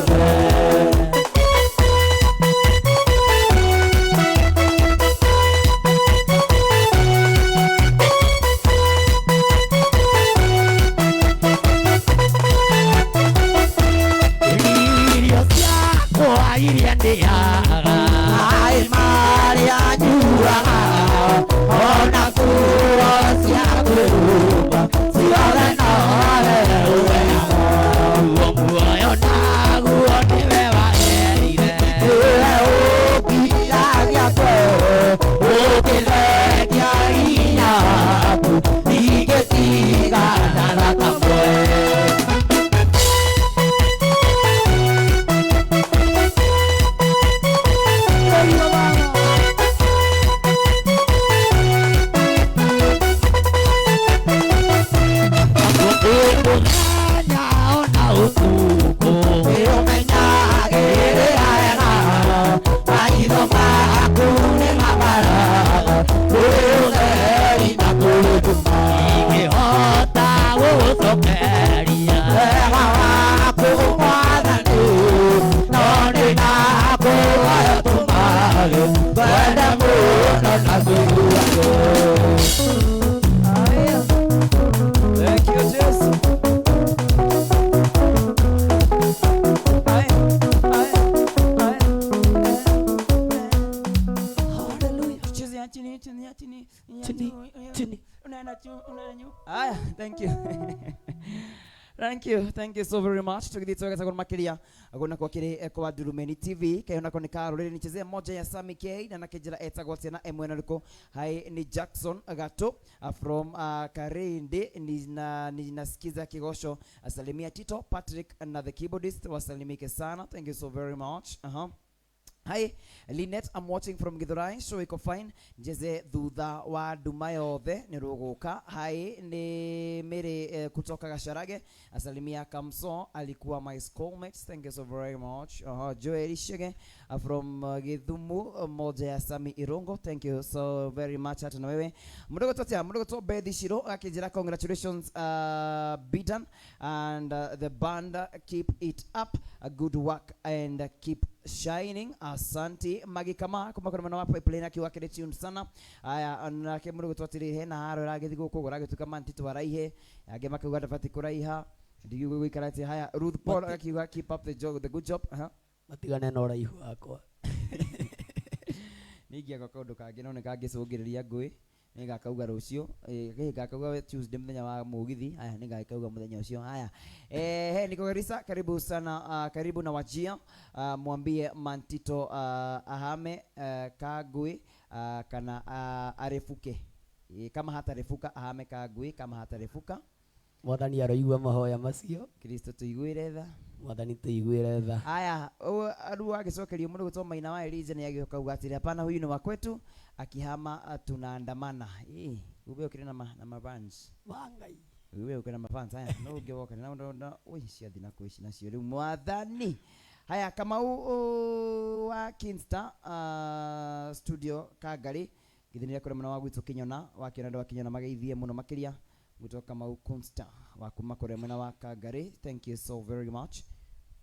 B: Ciothe. Irio ciakwa iria ndĩaga, maĩ marĩa nyuaga, ona nguo cia kwĩhumba, ciothe nowe ũheaga. Guo muoyo naguo nĩwe waheire, nĩwe ũngiragia ngoro, ũkĩthengia hinya waku, ndingĩtigana na kamwe. Mũthenya ona ũtukũ nĩũmenyagĩrĩra wega, maitho maku nĩ mabaraga, kũrĩ ũtheri na kũrĩ nduma. Ingĩhota gũgũcokeria wega waku Mwathani, no nĩ nakũhoya tũmage ngwende mũno na kũiguage.
A: Haya. Thank you, Jesus. Haya, haya, haya.
B: Hallelujah.
A: Tucheze ya chini, chini, ya chini, ya
B: Chini,
A: juu, ya
B: chini.
A: Unaenda juu, unaenda juu. Haya, thank you. Thank you, thank you so very much. Tukithii twega makiria guna kwa kiri kwa Ndurumeni TV kayo nako ni karuriri nichezea moja ya Sammy K na nakijira etagwo atia na emwe na riko hai ni Jackson Gato from Karindi nina ninasikiza kigosho asalimia Tito Patrick na the keyboardist wasalimike sana. Thank you so very much. Hi, Lynette, I'm watching from Githurai, so iko fine. Njeze thutha wa nduma yothe nĩ rũgũka. Hi, ni Mary kutoka Gacharage. Asalimia Kamso, alikuwa my schoolmate. Thank you so very much. Joel Shege from Githumu, moja ya Sami Irungo. Thank you so very much hata na wewe. Mdogo totia, mdogo to Bethi Shiro akijira congratulations Bidan and the band, keep it up. A good work and keep shining. Asante Magi kama kuma kuna mwana wa pipeline akiwa kile tune sana. Aya nake mũndũ gwĩtwo atĩrĩ hena haro ĩragĩthiĩ gũkũ ũragĩtuĩka mantito araihe angĩ makauga ndabatiĩ kũraiha ndigiuga gũikara atĩ haya Ruth Paul akiuga keep up the job, the good job. Aha.
B: Matigane na ũraihu wakwa.
A: Ningĩaga kaũndũ kangĩ no nĩkangĩcũngĩrĩria ngũĩ nĩngakauga rũciũ gakauga Tuesday mũthenya wa mũgithi haya nĩngakauga mũthenya ũcio haya he niko Garissa karibu sana karibu na wajia mwambie mantito ahame kagui kana arefuke kama hatarefuka ahame kagui kama hatarefuka
B: Mwathani aroigua mahoya macio.
A: Kristo tuiguire tha.
B: Mwathani tuiguire tha.
A: Haya aru agĩcokerio mũndũ gwĩtwo Maina wa Elijah nĩ agĩũka atĩrĩ hapana huyu ni wa kwetu akihama tunaandamana. Ube ukire na na mafans.
B: Wangai.
A: Ube ukire na mafans haya no ũngĩwoka na ndo ndo ui ciathi na kwĩci nacio rĩu mwathani. Haya Kamau wa Kinsta studio Kangari githĩnĩria kũrĩ mwena wa gwitũ Kĩnyona wakĩona andũ a Kĩnyona mageithie mũno makĩria gwitũ Kamau Kunsta wa kuma kũrĩa mwena wa Kangari. Thank you so very much.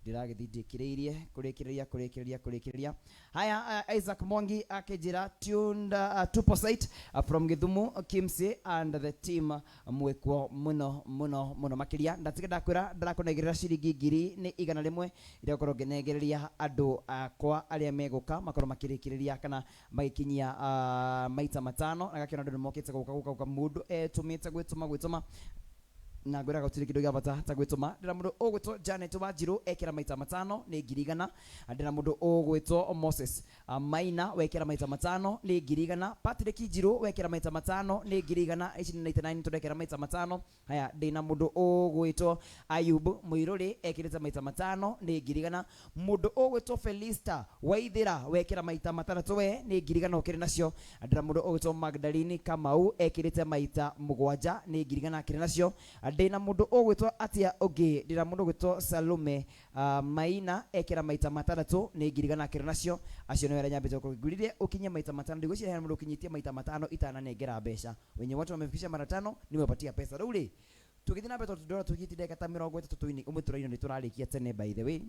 A: Ndĩragĩthiĩ ndĩkĩrĩirie kũrĩkĩrĩria kũrĩkĩrĩria kũrĩkĩrĩria. Haya Isaac Mwangi akĩnjĩra tuned tupo site from Githumu Kimsi and the team mwĩkwo mũno mũno mũno makĩria. Ndatiga ndakwĩra ndĩrakũnengerera ciringi ngiri nĩ igana rĩmwe iria ngũkorwo ngĩnengereria andũ akwa arĩa megũka makorwo makĩrĩkĩrĩria kana magĩkinyia maita matano na gakĩona andũ nĩmokĩte gũka gũka gũka mũndũ etũmĩte gwĩtũma gwĩtũma na ngwĩraga gũtirĩ kĩndũ gĩa bata ta gwĩtũma. Ndĩra mũndũ ũgwĩtwo Janet Wanjirũ ekĩra maita matano nĩ ngiri igana. Ndĩra mũndũ ũgwĩtwo Moses Maina wekĩra maita matano nĩ ngiri igana. Patrick Njirũ wekĩra maita matano nĩ ngiri igana. Ici nĩ 99 tũrekĩra maita matano. Haya ndĩna mũndũ ũgwĩtwo Ayub Mũirũrĩ ekĩrĩte maita matano nĩ ngiri igana. Mũndũ ũgwĩtwo Felista Waithĩra wekĩra maita matandatũ we nĩ ngiri igana ũkĩrĩ nacio. Ndĩra mũndũ ũgwĩtwo Magdalene Kamau ekĩrĩte maita mũgwanja nĩ ngiri igana akĩrĩ nacio. Ndĩna mũndũ ũgwĩtwo atia ũngĩ ndĩna mũndũ ũgwĩtwo Salome Maina ekĩra maita matandatũ nĩ ngiri igana akĩrĩ nacio. Acio nĩo arĩa nyambĩte gũkorwo ngwĩrire ũkinye maita matano ndigwĩciria hena mũndũ ũkinyĩtie maita matano itananengera mbeca. Wenye watu wamefikisha mara tano nimewapatia pesa. Rĩu rĩ tũgĩthiĩ na mbere tondũ ndĩrona tũkinyĩtie ndagĩka ta mĩrongo ĩtatũ tũini ũmwe tũraina nĩ tũrarĩkia tene by the way.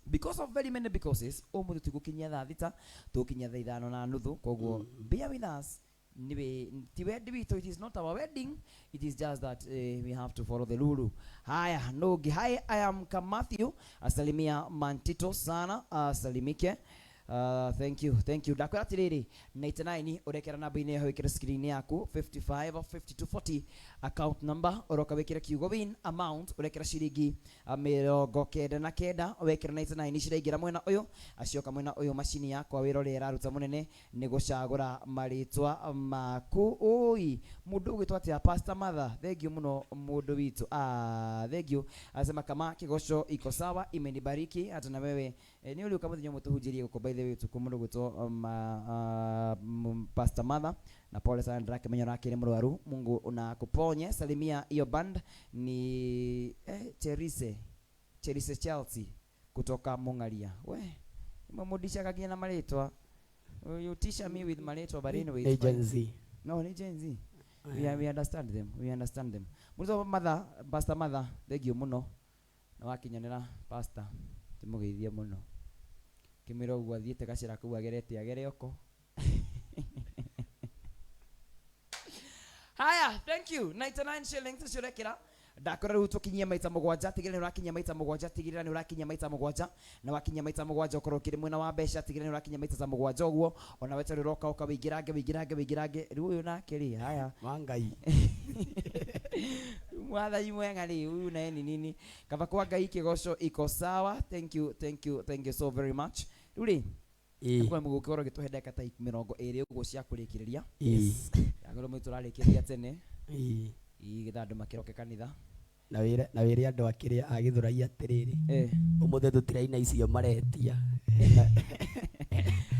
A: Because of very many because umuthi tigukinyia thaa 6, tukinyia thaa 5:30. Koguo bear with us. Niwe ti wendi witũ, it is not our wedding, it is just that we have to follow the rule. Haya, nogi hi, I am Kamatthew, asalimia Mantito sana, asalimike. Thank you, thank you. Ndakwĩra atĩrĩrĩ, 99 ũrekera namba-inĩ yaho ĩkĩre screen yaku 55 52 40 account number, ũroka wĩkĩre kiugo win amount, ũrekera ciringi 99, wekĩra 99 ciraingĩra mwena ũyũ, acioka mwena ũyũ macini yakwa wĩra ũrĩa ĩraruta mũnene nĩ gũcagũra marĩtwa maku. Oi, mũndũ ũgwĩtwo atĩa? Pastor Mother, thank you mũno mũndũ witũ. Thank you. Anasema kama Kigosho iko sawa, imenibariki hata na wewe. Nĩ ũrĩũka mũthenya ũmwe tũhunjĩrie gũkũ, by the way, ũtukũ mũndũ ũgwĩtwo Pastor Mother, na pole sana ndĩrakĩmenya ũrakĩrĩ mũrwaru, Mungu unakuponye. Salimia hiyo band ni Cherise Chelsea kutoka Mungaria. We mumudishaga nginya na marĩtwa. You teach me with marĩtwa, but anyway, it's fine.
B: Gen Z.
A: No, ni Gen Z. We understand them. We understand them. Mũrutwo Mother, Pastor Mother, thank you mũno. Na wakinyanĩra pastor, tũmũgeithie mũno. Kĩmwĩra ũguo athiĩte gacĩra kau agerete agere oko. Haya, thank you. 99 shillings ũcio ũrekĩra. Ndakora rĩu tũkinyie maita 7, tigĩrĩra nĩ ũrakinyia maita 7, tigĩrĩra nĩ ũrakinyia maita 7, na wakinyia maita 7 ũkorwo ũkĩrĩ mwena wa mbeca, tigĩrĩra nĩ ũrakinyia maita ta 7 ũguo, ona weterere ũroka ũka wĩingĩrange wĩingĩrange wĩingĩrange. Rĩu ũyũ nake rĩ, haya.
B: Wa Ngai.
A: Mwathani mwega rĩ, huyu naye ni nini? Kaba kwa Ngai Kigosho iko sawa. Thank you, thank you, thank you so very much. Rĩu rĩ, kwa mũgũkorwo gĩtũhe ndagĩka ta 20 ũguo cia kũrĩkĩrĩria. Agorwo mũitũ tũrarĩkĩrĩria tene. Gĩtha andũ makĩroke kanitha.
B: Na wĩre andũ akĩrĩa a Gĩthũrai atĩrĩrĩ, ũmũthĩ tũtiraina icio maretia.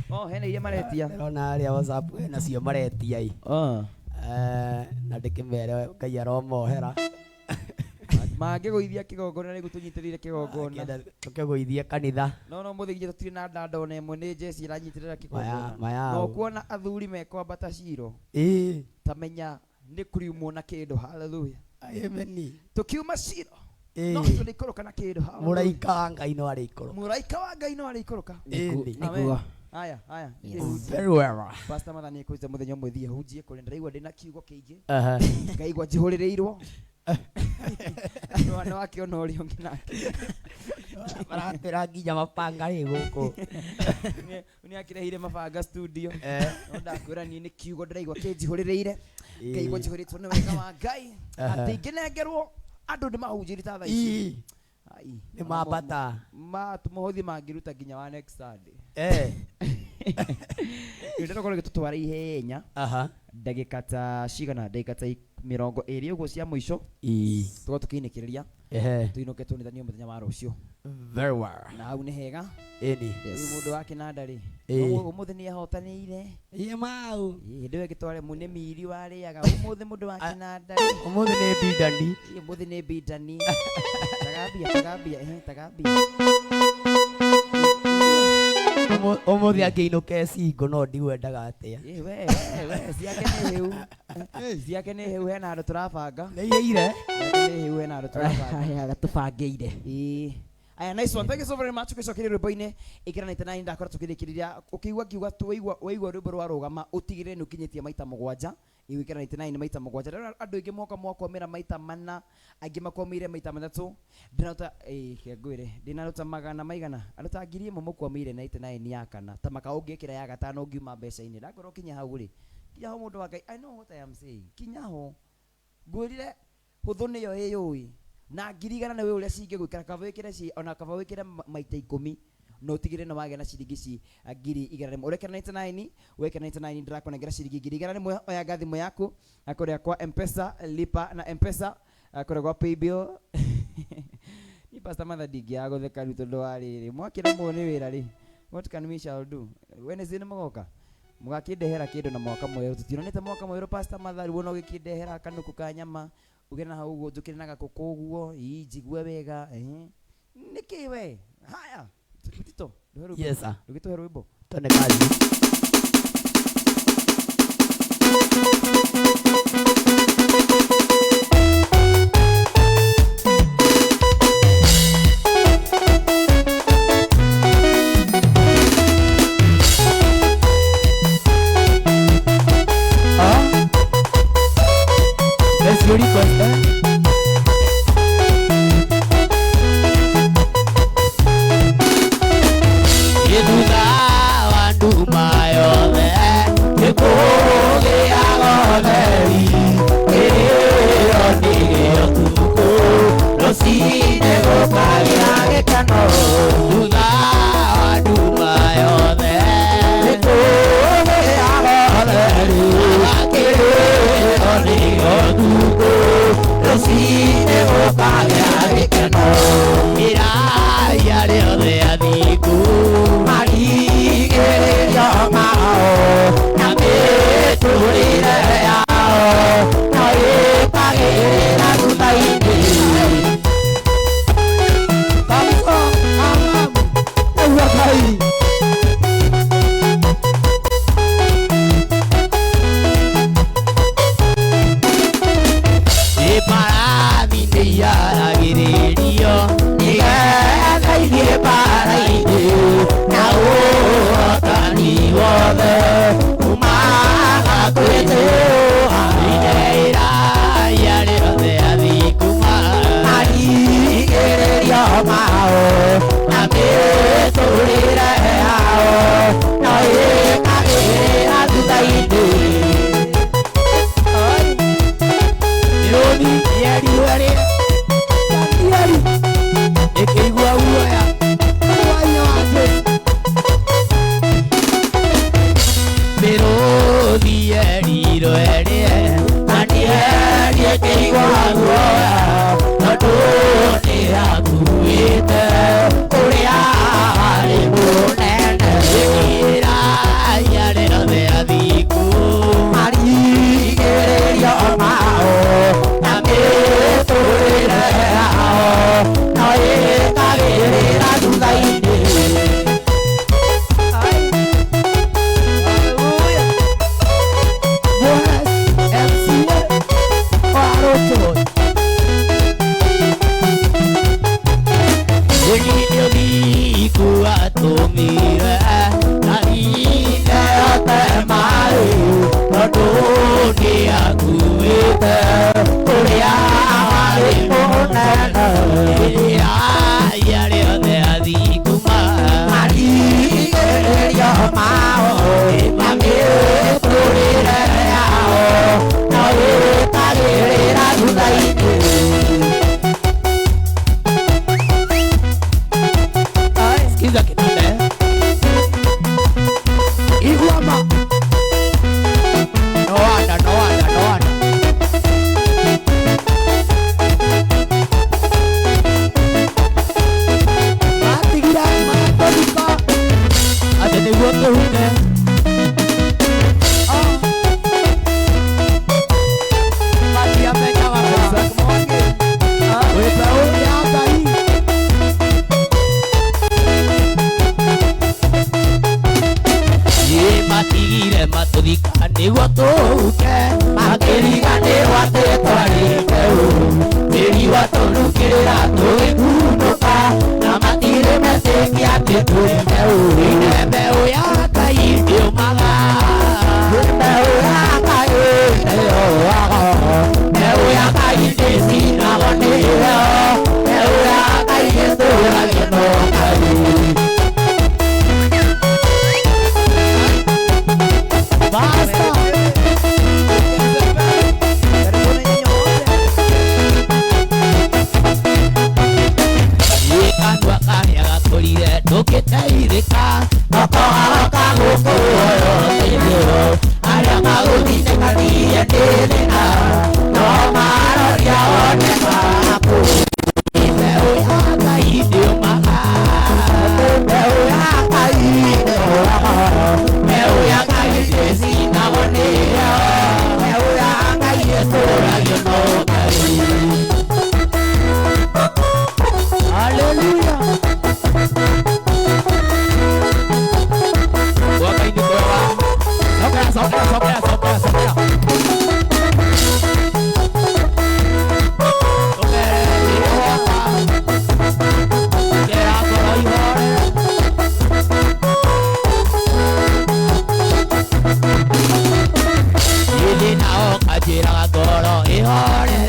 A: Oh, hena iria maretia.
B: Ndĩrona harĩa WhatsApp hena cio maretia ĩ. Na ndĩkĩmere Ngai aromohera.
A: Mangĩgũithia kĩgongona nĩguo tũnyitĩrĩire kĩgongona.
B: Tũkĩgũithie kanitha.
A: No mũthĩ nginya tũtirĩ na ndanda ona ĩmwe, nĩ Jesi ĩranyitĩrĩra kĩgongona.
B: Maya.
A: No kuona athuri mekwambata Ciro. Tamenya nĩ kũriumwo na kĩndũ. Hallelujah.
B: Amen.
A: Tukiuma Ciro. No tũrĩikũrũka na kĩndũ.
B: Mũraika wa Ngai no arĩikũrũka.
A: Mũraika wa Ngai no arĩikũrũka.
B: Nĩguo.
A: Haya, haya.
B: Very well.
A: Pastor Mother nĩ ekũhunjia mũthenya ũmwe thiĩ hunjie kũrĩa ndĩraigua ndĩna kiugo kĩingĩ. Ngaigua njihũrĩrĩirwo. No akĩona ũrĩa ũngĩ nake.
B: Maratwĩra nginya mabanga rĩ gũkũ.
A: Nĩ akĩrehire mabanga studio. No ndakwĩra niĩ nĩ kiugo ndĩraigua kĩnjihũrĩrĩire. Ngaigua njihũrĩtwo nĩ wega wa Ngai. Atĩ ingĩnengerwo andũ nĩ mahunjĩrie ta thaa ici.
B: Nĩ mambata.
A: Mũhothi mangĩruta nginya wa next Sunday. Ndĩrakorwo gĩtũtwara ihenya. Ndagĩka ta cigana, ndagĩka ta 20 ũguo cia mũico. Tũkorwo tũkĩinĩkĩrĩria. Tũinũke tuonithanio mũthenya wa rũciũ.
B: Very well.
A: Na hau nĩ hega.
B: Ĩni.
A: Rĩu mũndũ wa kĩnanda rĩ, ũmũthĩ nĩ ahotanĩire.
B: Ĩ mau.
A: Hĩndĩ ĩyo ĩngĩ nĩ miri warĩaga. Ũmũthĩ mũndũ wa kĩnanda rĩ.
B: Ũmũthĩ nĩ bindani.
A: Ũmũthĩ nĩ bindani. Tagambia, tagambia, tagambia.
B: Ũmũthĩ angĩinũka cingo no ndigwendaga atĩa.
A: We, we, ciake nĩ hĩu. Ciake nĩ hĩu, hena handũ tũrabanga.
B: Nĩ ihĩire.
A: Ciake nĩ hĩu, hena handũ tũrabanga.
C: Haya, gatũbangĩire.
A: Aya, nice one. Thank you so very much. Ũgĩcokeria rwĩmbo-inĩ ĩkĩra 99 ndakora tũkĩrĩkĩrĩria. Ũkĩigua ngiuga waigua rwĩmbo rwarũgama ũtigĩrĩre nĩ ũkinyĩtie maita 7. Igwĩkĩra 99 maita 7. Ndĩrona andũ aingĩ moka mwakwamĩra maita 4, angĩ makwamĩire maita 3. Ndĩnaruta ngwĩre, ndĩnaruta magana maigana. Andũ ta 1000 mũkwamĩire 99 ya kana. Ta maka ũngĩkĩra ya gatano ũngiuma mbeca-inĩ. Ndakorwo kinya hau rĩ. Kinya hau mũndũ wa Ngai. I know what I am saying. Kinya ho. Ngwĩrire hũthũ nĩyo ĩyũĩ. Na 100,000 nĩ ũrĩa cingĩgwĩkĩra, kaba wĩkĩre ci ona kaba wĩkĩre maita 10 no ũtigĩrĩre nĩ wagĩa na ciringi ci 100,100. Ũrekĩra 99, wekĩra 99 ndĩrakũnengera ciringi 100,100. Oya thimũ yaku kũrĩa kwa M-Pesa, lipa na M-Pesa, kũrĩa kwa Paybill. Ni Pastor Mother ndingĩaga gũtheka rĩu tondũ wa rĩrĩ mwakĩremwo nĩ wĩra rĩ, what can we shall do? Wednesday nĩ mũgoka mũgakĩndehera kĩndũ na mwaka mwerũ. Tũtionanĩte mwaka mwerũ Pastor Mother, rĩu no ũgĩkĩndehera kanuku ka nyama uge na hau ũguo njũkĩre na gakũkũ ũguo, njigue wega. Nĩkĩ we? Haya, Tito,
B: Yes sir.
A: Ndũgĩtũhe rwĩmbo.
B: Twende kazi. You request, eh? Thutha wa nduma yothe nĩkũgĩa ũtheri, kĩrĩro nĩ gĩũtukũ, rũciinĩ gũkagĩa gĩkeno. Thutha wa nduma yothe nĩkũgĩa ũtheri, kĩrĩro nĩ gĩũtukũ, rũciinĩ gũkagĩa gĩkeno. Ĩraya rĩothe athingu marigĩrĩrio mao na mĩtũrĩre yao no ĩkagĩrĩra thutha-inĩ.
C: Kabisa. Amen. Ewa Ngai.
B: Mbarathi nĩiyaragĩrĩrio nĩgetha ithiĩ mbara-inĩ, na ũhotani wothe umaga kwĩ Jehova. Iraia rĩothe athingu
C: Marigĩrĩrio mao na mĩtũrĩre yao no ĩkagĩrĩra thutha-inĩ.
B: Mĩrũthi yerirwo ĩrĩe
C: Danieli,
B: ĩkĩigua guoya.
C: mwana wa Jesu.
B: Mĩrũthi yerirwo ĩrĩe Danieli ĩkĩigua guoya, tondũ nĩyakuĩte ũrĩa arĩ mũnene. Ĩkĩraia rĩothe athingu
C: Marigĩrĩrio mao na mĩtũrĩre yao no ĩkagĩrĩra thutha-inĩ.
A: Hallelujah.
C: Boaz MCA Waroto.
B: Ĩni ũthingu atũmire Danieli yote maĩ, tondũ nĩakuĩte ũrĩa arĩ mũnene. Ĩrĩa rĩothe athingu
C: Marigĩrĩrio mao na mĩtũrĩre yao no ĩkagĩrĩra thutha-inĩ.
B: Sikiza kinanda eh?
C: Igua ma.
B: No wonder, no wonder, no wonder.
C: Matigira matũthika.
B: Atĩ nĩguo tũhuke. Matiamenyaga ma.
A: Isaac Mwangi.
B: Wĩ mbeũ
C: Ya Ngai.
B: Ĩ matigire matũthika nĩguo tũhuke, makĩriganĩrwo atĩ twarĩ mbeũ. Tĩri watũnukĩrĩra tũgĩkunũka, na matirĩ metĩkia atĩ twĩ mbeũ. Ine mbeũ ya Ngai ndĩũmaga.
C: Mbeũ ya Ngai ndĩyũaga.
B: Mbeũ ya Ngai ndĩcinagwo nĩ heho. Mbeũ ya Ngai ĩtũragio no Ngai.
C: Basta.
A: Karibuni nyinyi wote.
B: Kanua karĩa gakũrire ndũngĩteithĩka, nokoharoka gũkũoyo ũteithio. Arĩa magũtindĩkanirie nĩ thĩna, no maroria one maku. Mbeũ ya Ngai ndĩũmaga.
C: Mbeũ ya Ngai ndĩyũaga.
B: Mbeũ ya Ngai ndĩcinagwo nĩ heho.
C: Mbeũ ya Ngai
B: Ĩtũragio no Ngai.
C: Hallelujah.
B: Kwa Ngai nĩ kwega. Sokera, sokera, sokera, sokera, sokera. Tũmere wĩhoka. Kera ngoro ihorere. Niĩ nao kanjĩraga ngoro ĩhorere.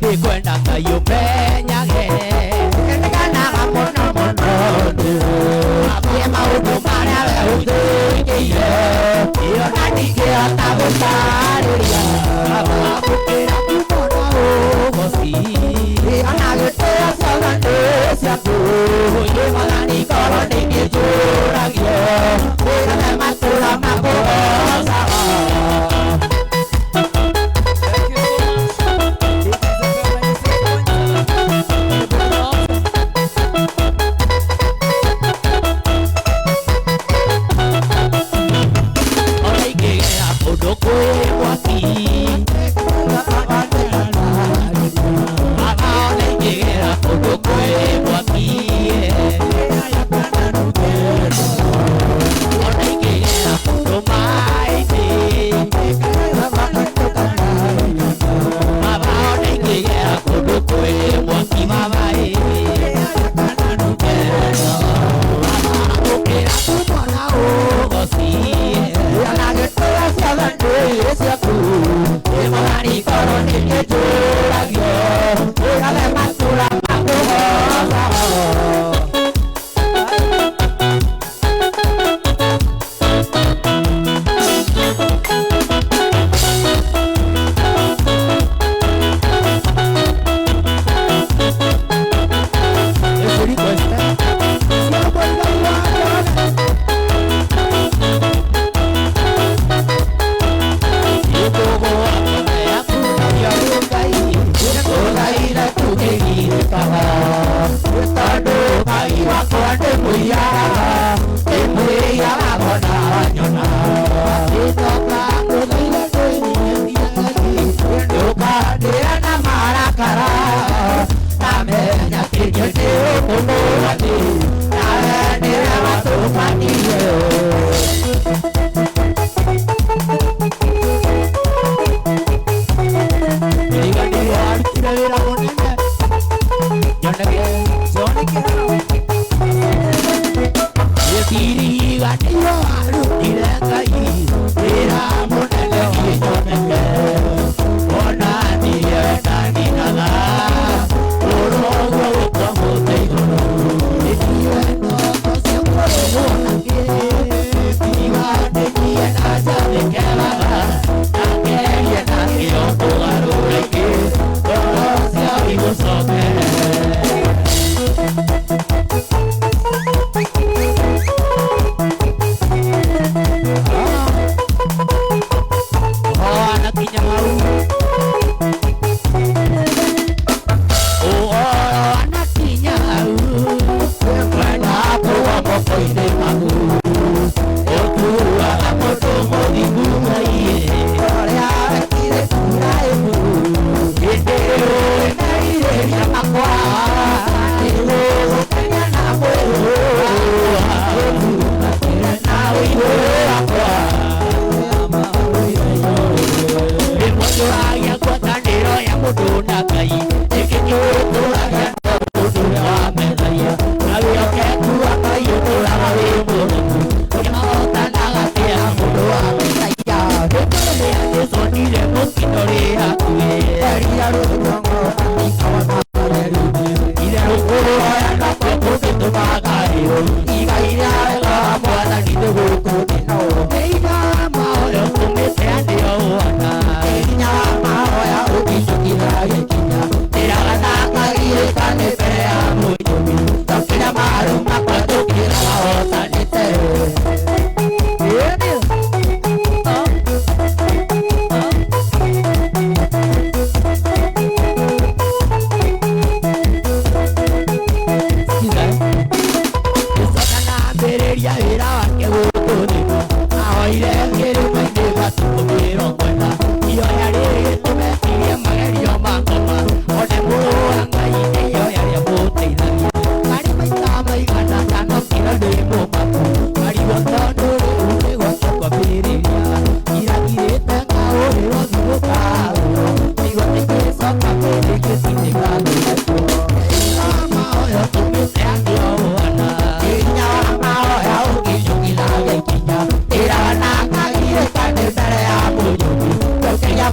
B: Ndikwenda Ngai ũmenyage nĩkanaga mũno mũno abuye maũndũ marĩa we ũthĩkĩire ĩyo na ndingĩhota gũtarĩria amũkĩra kumo na ũgoci ona gĩtĩo ciothe nĩ ciaku Mwathani ngoro nĩingĩtũragio wĩrane matũra makũgocaga.
A: Thank you so much. It is FM 96.7.
B: Ona ingĩgera kũndũ kwĩ mwaki Baba ona ingĩgera kũndũ kwĩ mwaki Ona ingĩgera kũndũ maĩ-inĩ Baba ona ingĩgera kũndũ kwĩ mwaki baba ĩ Amũkĩra kumo na ũgoci ona gĩtĩo ciothe nĩ ciaku Mwathani ngoro nĩingĩtũragio wĩrane matũra makũgocaga.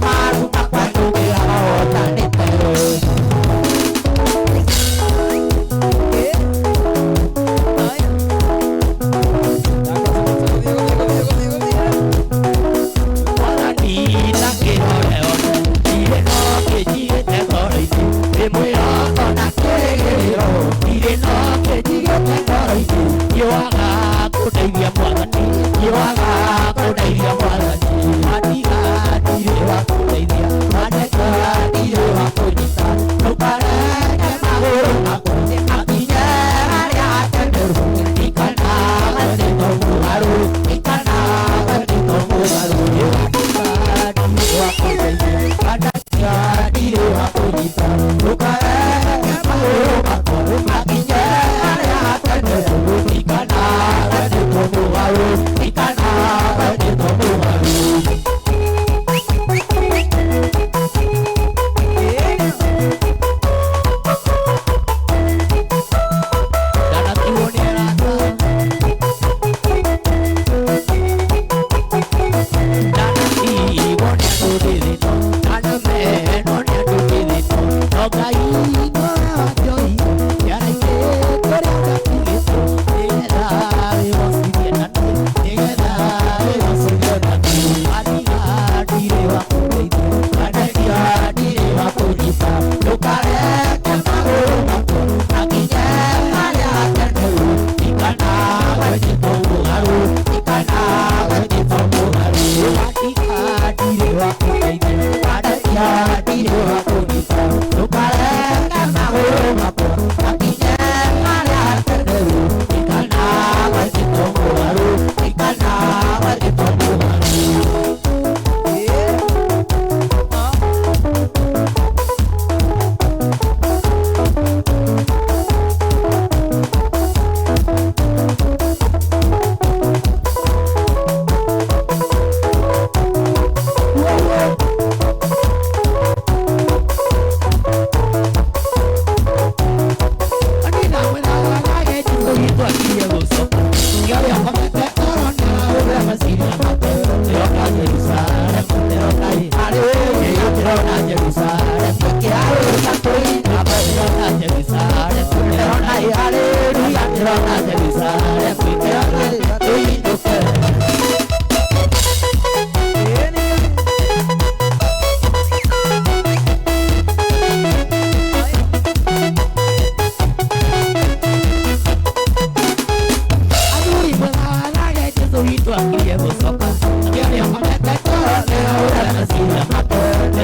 C: Maru,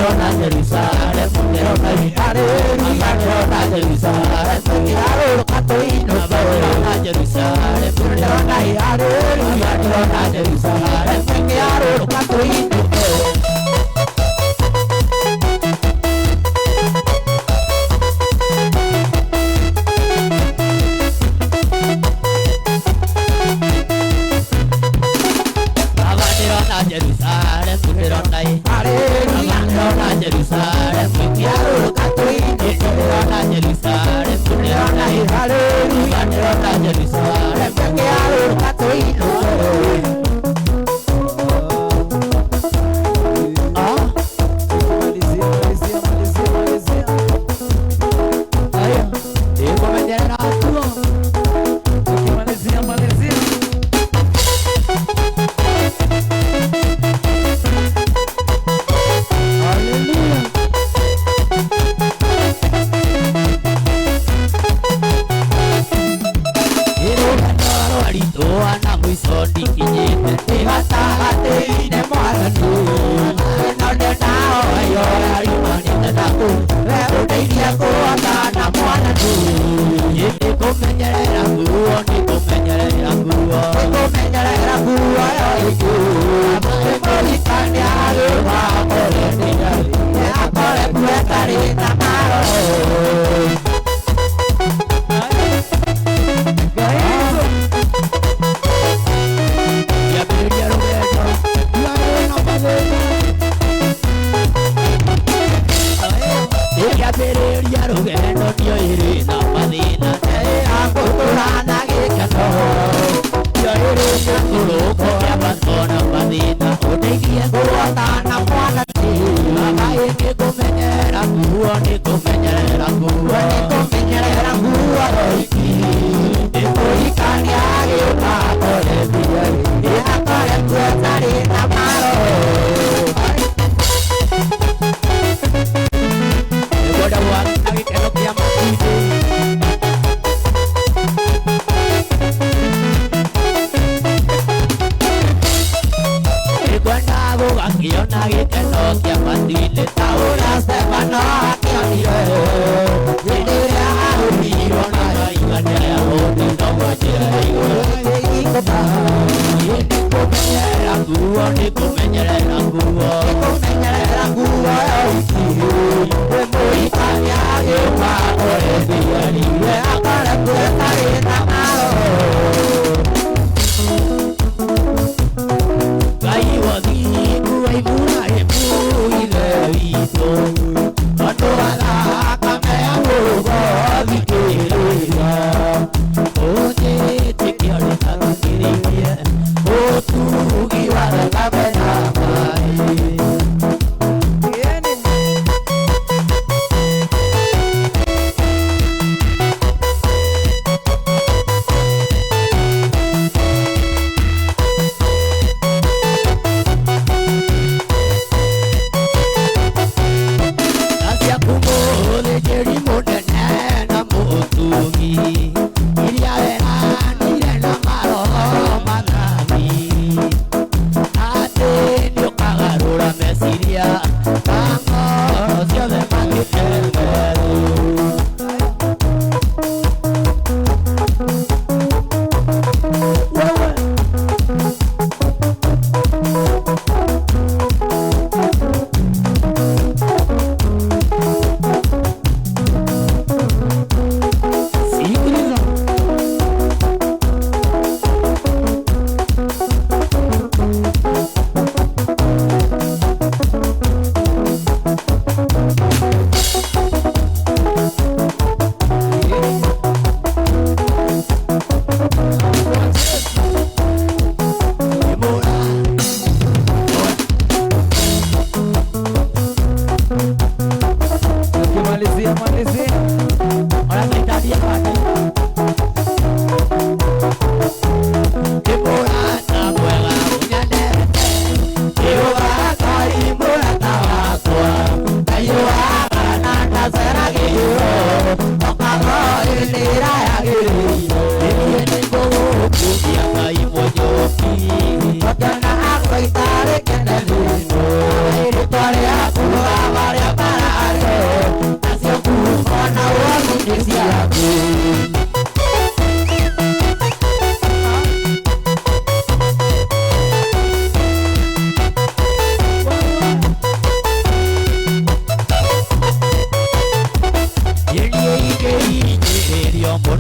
B: ndĩrona Jerusalemu ndĩrona haleluya ndĩrona Jerusalemu kĩharũrũka tũinũke ndĩrona Jerusalemu ndĩrona haleluya ndĩrona Jerusalemu kĩharũrũka tũinũke.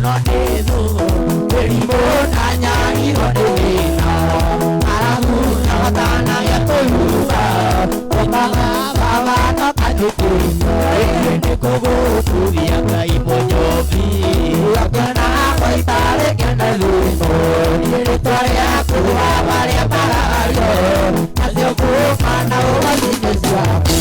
B: mũno nĩ thũ mĩrimũ na nyagirwo nĩ thĩna ng'aragu na matanagĩa tũyuba ũkaga baba no kanjũkĩte ĩĩ nĩ kũgũtugia Ngai mũnyũmbi akena gwaitare kene thĩno rĩtwa rĩaku baba rĩa marario acio kuma na ũgacinĩ ciaku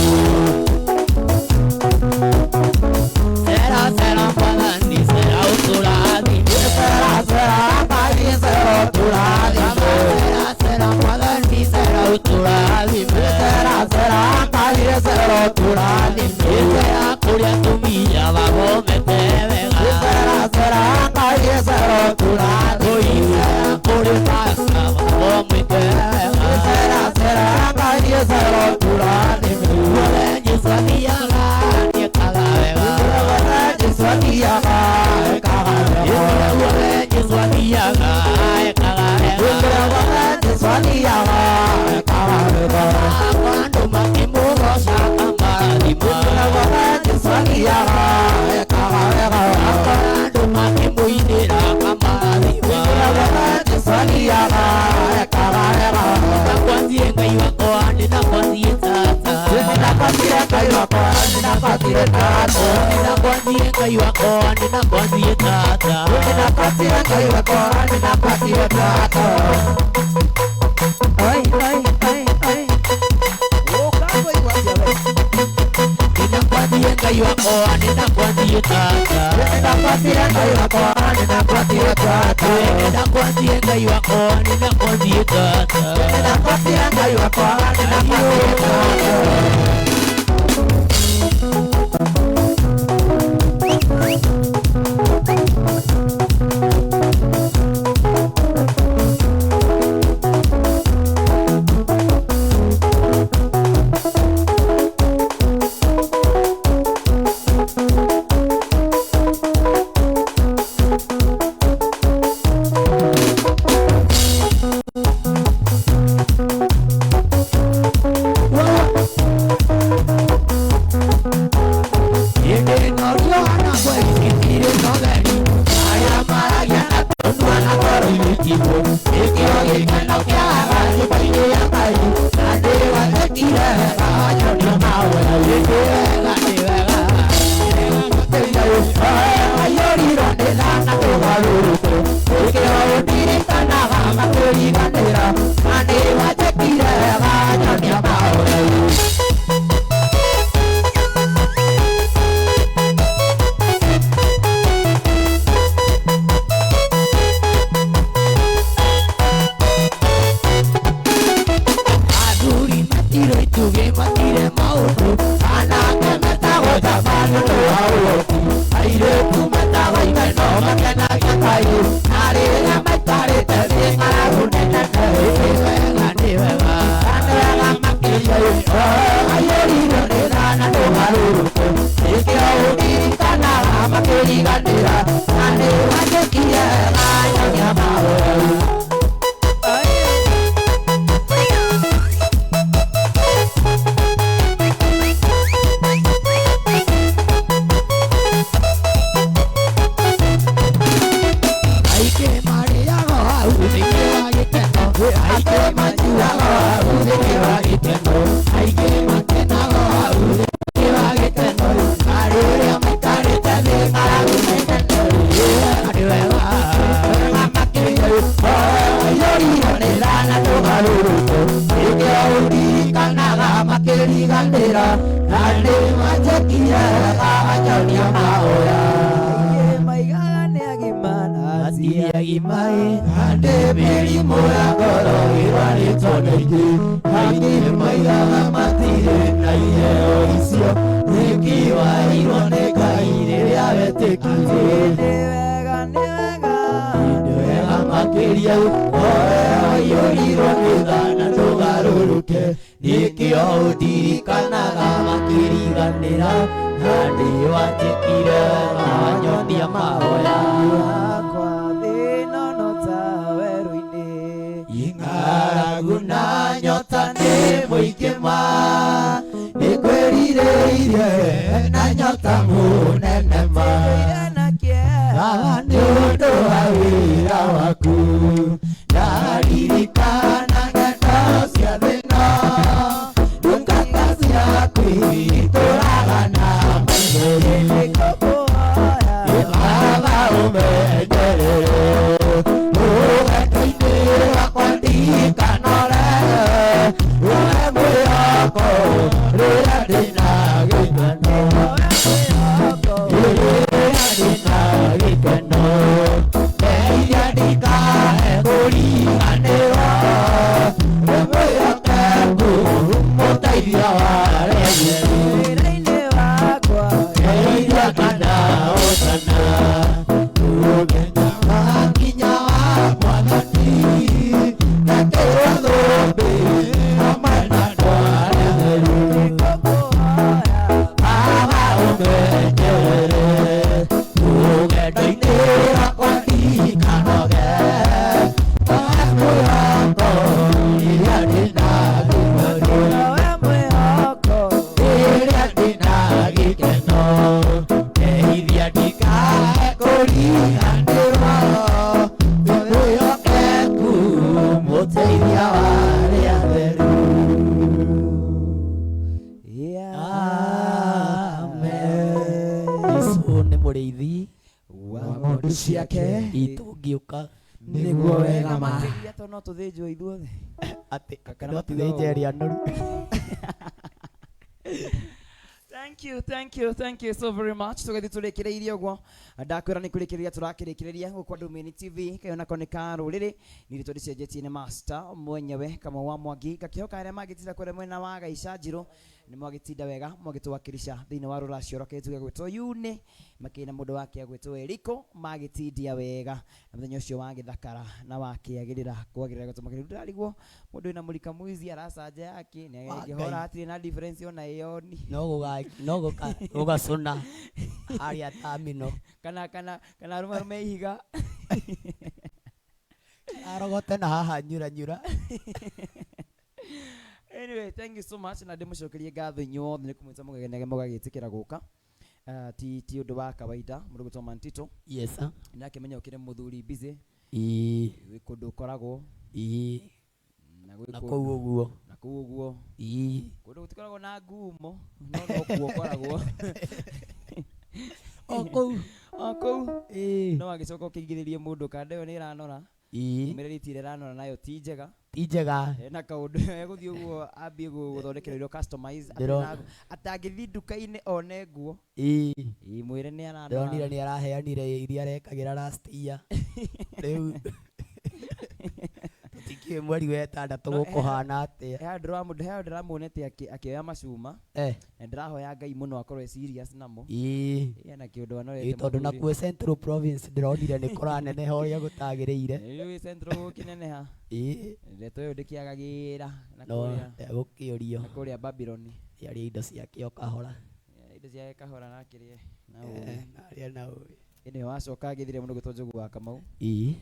B: Sera sera mwathani sera ũtũrathime sera sera Ngai sera ũtũrathime sera sera mwathani sera ũtũrathime sera sera Ngai sera ũtũrathime sera kũrĩa atumia mathomete wega sera sera Ngai sera ũtũrathime sera kũrĩ pasta mathomete wega sera sera Ngai sera ũtũrathime guothe Jesũ athiaga nĩekaga wega guothe Jesũ athiaga ekaga wega guothe Jesũ athiaga ekaga wega guothe Jesũ athiaga ekaga wega andũ makĩmũgoca akamarathima guothe Jesũ athiaga ekaga wega andũ makĩmũinĩra akamarathima guothe Jesũ athiaga ekaga wega ndakwanzie Ngai wakwa nĩndakwanzie tata nĩndakwanzie Ngai wakwa nĩndakwanzie tata nĩndakwanzie Ngai wakwa nĩndakwanzie tata nĩndakwanzie Ngai wakwa nĩndakwanzie tata
A: Ai ai ai ai ũkagwa igwatia we
B: nĩndakwanzie Ngai wakwa nĩndakwanzie tata nĩndakwanzie Ngai wakwa nĩndakwanzie tata nĩndakwanzie Ngai wakwa nĩndakwanzie tata nĩndakwanzie Ngai wakwa nĩndakwanzie tata.
A: Na nyota munene ma.
B: Mũrĩithi
A: wa ng'ondu ciake
B: itũngĩũka
A: nĩguo wega ma makĩria to no tũthĩnjwo ithuothe.
B: Atĩ
A: Kana
B: no
A: matiugaga
B: tũthĩnje
A: ũguo.
B: ĩrĩa noru.
A: Thank you, thank you, thank you so very much. Tũgĩthiĩ tũrĩkĩrĩirie ũguo. Ndakwĩra nĩ kũrĩkĩrĩria tũrakĩrĩkĩrĩria gũkũ Ndumĩni TV kayona ko nĩ ka rũrĩrĩ. Nĩ rĩtwa rĩcenjetie nĩ master mwenyewe Kamau wa Mwangi. Ngakĩhoka arĩa mangĩtinda kũrĩa mwena wa Gaica Njirũ nĩ mwagĩtinda wega mwagĩtũwakilisha thĩinĩ wa rũracio rwa kĩrĩtu gĩa gwĩtwo Yune makĩrĩ na mũndũ wake agwĩtwo Eriko magĩtindia wega na mũthenya ũcio wagĩthakara na wakĩagĩrĩra kwagĩrĩra gũtũma kĩrĩu ndĩrarigwo mũndũ wĩna mũrika mwizi aracanja yake nĩ
B: Wa
A: angĩhora
B: Ngai.
A: hatirĩ na difference ona ĩyoni
B: No gũga no gũka gũgacũna harĩa tamino.
A: Kana kana kana arũmarume ihiga.
B: Arogote na haha nyura nyura.
A: Anyway, thank you so much na ndĩmũcokerie ngatho inyuothe nĩ kũmwĩta mũgegenege mũgagĩtĩkĩra gũka. Ti ũndũ wa kawaida mũndũ gwĩtwo Mantito.
B: Yes sir.
A: Nĩakĩmenya ũkĩrĩ mũthuri busy.
B: Ĩĩ.
A: Gwĩ kũndũ ũkoragwo.
B: Ĩĩ.
A: Na gwĩ
B: Na
A: kũndũ
B: kũu ũguo.
A: Na kũu ũguo.
B: Ĩĩ.
A: Kũndũ gũtikoragwo na ngumo no no kuo ũkoragwo.
B: O kũu.
A: O kũu.
B: Ĩĩ.
A: No agĩcoka ũkĩingĩrĩrie mũndũ kanda ĩyo nĩ ĩranora.
B: Ĩĩ.
A: Mĩrĩre itire ĩranora nayo ti njega.
B: Ti njega.
A: Hena kaũndũ egũthiĩ ũguo ambie gũthondekerwo irio customize
B: Ndĩrona.
A: atangĩthiĩ nduka-inĩ one nguo.
B: Ĩĩ.
A: Ĩĩ mwĩre nĩ aranora.
B: Ndĩronire nĩ araheanire iria arekagĩra last year. Rĩu tũtikĩũĩ mweri wa ĩtandatũ
A: No,
B: gũkũhana atĩa.
A: He ndĩramuonete akĩoya macuma.
B: Eh.
A: Na ndĩrahoya Ngai mũno akorwo e serious namo.
B: Ĩĩ.
A: Ena kĩũndũ anorete
B: Ĩĩ tondũ
A: mũthuri.
B: nakuo Central Province ndĩronire nĩ kũraneneha ũrĩa gũtagĩrĩire.
A: Rĩu Central gũkĩneneha.
B: Ĩĩ.
A: Ndeto ĩyo ndĩkĩagagĩra na
B: No
A: kũrĩa
B: ndegũkĩũrio.
A: na kũrĩa Babylon.
B: Yarĩa indo ciake o kahora.
A: Indo ciake kahora na akĩrĩe na
B: Eh,
A: ũũgĩ.
B: na arĩe na ũũgĩ.
A: Ĩnĩ wacoka agĩthire mũndũ gwĩtwo Njogu wa Kamau.
B: Ĩĩ.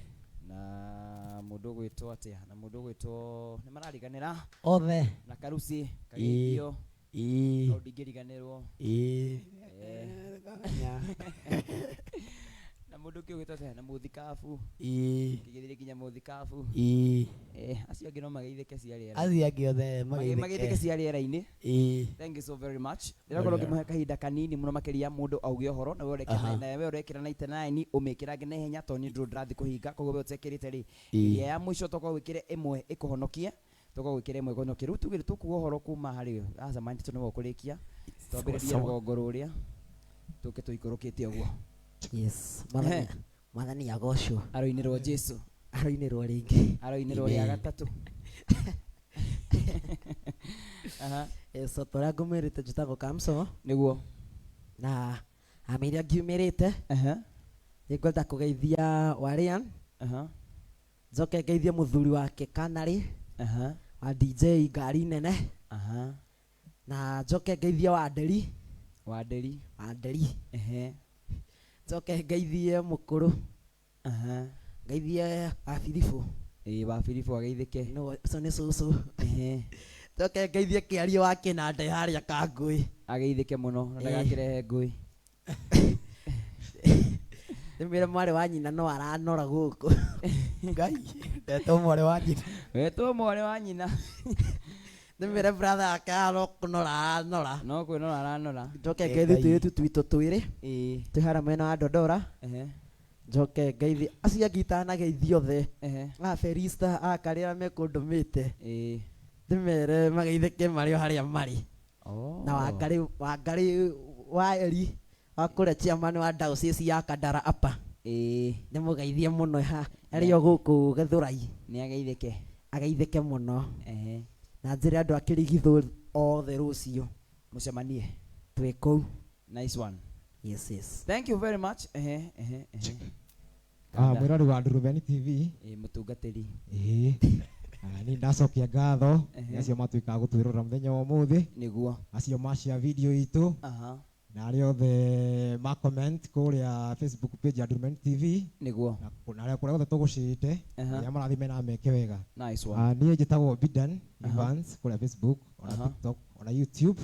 A: Na mũndũ ũgwĩtwo atĩa? Na mũndũ ũgwĩtwo nĩ marariganĩra.
B: Othe.
A: Na Karusi Kageithio.
B: Ĩĩ.
A: No ndingĩriganĩrwo.
B: Ĩĩ.
A: Na mũndũ ũngĩ ũgwĩtwo atĩa? Na mũthikabu.
B: Ĩĩ.
A: Kĩgĩthire nginya mũthikabu.
B: Ĩĩ.
A: Acio angĩ no mageithĩke cia rĩera.
B: Acio angĩ othe
A: mageithĩke
B: mageithĩke
A: cia rĩera-inĩ.
B: Ĩĩ.
A: Thank you so very much. Ndĩrakorwo ngĩmũhe kahinda kanini mũno makĩria mũndũ auge ũhoro na we ũrekĩra na we ũrekĩra 99 ũmĩkĩrange na ihenya tondũ niĩ ndũrĩ ndĩrathiĩ kũhinga koguo we ũtekĩrĩte rĩ
B: Ĩĩ.
A: ĩrĩa ya mũico tokorwo wĩkĩre ĩmwe ĩkũhonokie tokorwo wĩkĩre ĩmwe ĩkũhonokie rĩu tugire tũkuga ũhoro kuma harĩ aca Mantito nĩwe ũkũrĩkia twambĩrĩrie
B: Sawa.
A: rũgongo rũrĩa tũke tũikũrũkĩte ũguo.
C: Yes, mwathani mwathani agocwo.
A: Aroinĩrwo Jesu.
C: Aroinĩrwo rĩngĩ.
A: Aroinĩrwo rĩa gatatũ. Aha.
C: Yes, so torĩa ngũmĩrĩte njĩtagwo Kamso.
A: Nĩguo.
C: Na amĩrĩa ngiumĩrĩte.
A: Aha.
C: Nĩngwenda kũgeithia Warian.
A: Aha.
C: Njoke ngeithie mũthuri wake Kanarĩ.
A: Aha.
C: Wa DJ ngari nene.
A: Aha.
C: Na njoke ngeithie Wanderi.
A: Wanderi.
C: Wanderi.
A: Ehe.
C: Njoke ngeithie mũkũrũ.
A: Aha.
C: Ngeithie Wabiribũ.
A: Ĩĩ Wabiribũ ageithĩke.
C: No, ũcio nĩ cũcũ.
A: Ehe.
C: Njoke ngeithie Kĩario wa Kĩnanda harĩa Kangũĩ.
A: Ageithĩke mũno na ndagakĩrehe ngũĩ.
C: Ndĩmwĩre mwarĩ wa nyina no aranora gũkũ.
B: Ngai, ndetwo mwarĩ wa nyina.
A: Wetwo mwarĩ wa nyina.
C: Ndĩmwĩre brother yake no kũnora aranora.
A: No kwĩnora aranora.
C: Njoke ngeithie tũirĩtu twitũ twĩrĩ.
A: Ĩĩ.
C: Twĩ harĩa mwena wa Dodora.
A: Ehe.
C: Njoke ngeithie acio angĩ itanageithia othe.
A: Ehe.
C: A Felista a karĩa mekũndũmĩte.
A: Ĩĩ.
C: Ndĩmere mageithĩke marĩ o harĩa marĩ.
A: Oh.
C: Na Wangarĩ Wangarĩ wa Eri wa kũrĩa chairman wa diocese ya Kandara Upper.
A: Ĩĩ.
C: Nĩmũgeithie mũno ha arĩ o gũkũ Gĩthũrai.
A: Nĩ ageithĩke.
C: Ageithĩke mũno.
A: Ehe.
C: Na njĩre andũ a Kĩrigithũ othe rũciũ.
A: Mũcemanie.
C: Twĩ kũu.
A: Nice one.
C: Yes, yes.
A: Thank you very much. Ehe, ehe, ehe.
D: Ah, mwĩrori wa Ndurumeni TV.
A: Ĩĩ mũtungatĩri.
D: Ĩĩ. Ah, niĩ ndacokia ngatho
A: Ehe.
D: nĩ acio matuĩkaga gũtwĩrora mũthenya wa ũmũthĩ.
A: Nĩguo.
D: Acio macia video itũ.
A: Aha.
D: Na arĩa othe ma comment kũrĩa Facebook page ya Ndurumeni TV.
A: Nĩguo.
D: Na arĩa kũrĩa guothe tũgũcĩte.
A: Aha.
D: Arĩa marathime na meke wega.
A: Nice one.
D: Ah, niĩ njĩtagwo Bidan
A: Aha.
D: Evans kũrĩa Facebook, ona
A: Aha.
D: TikTok, ona YouTube.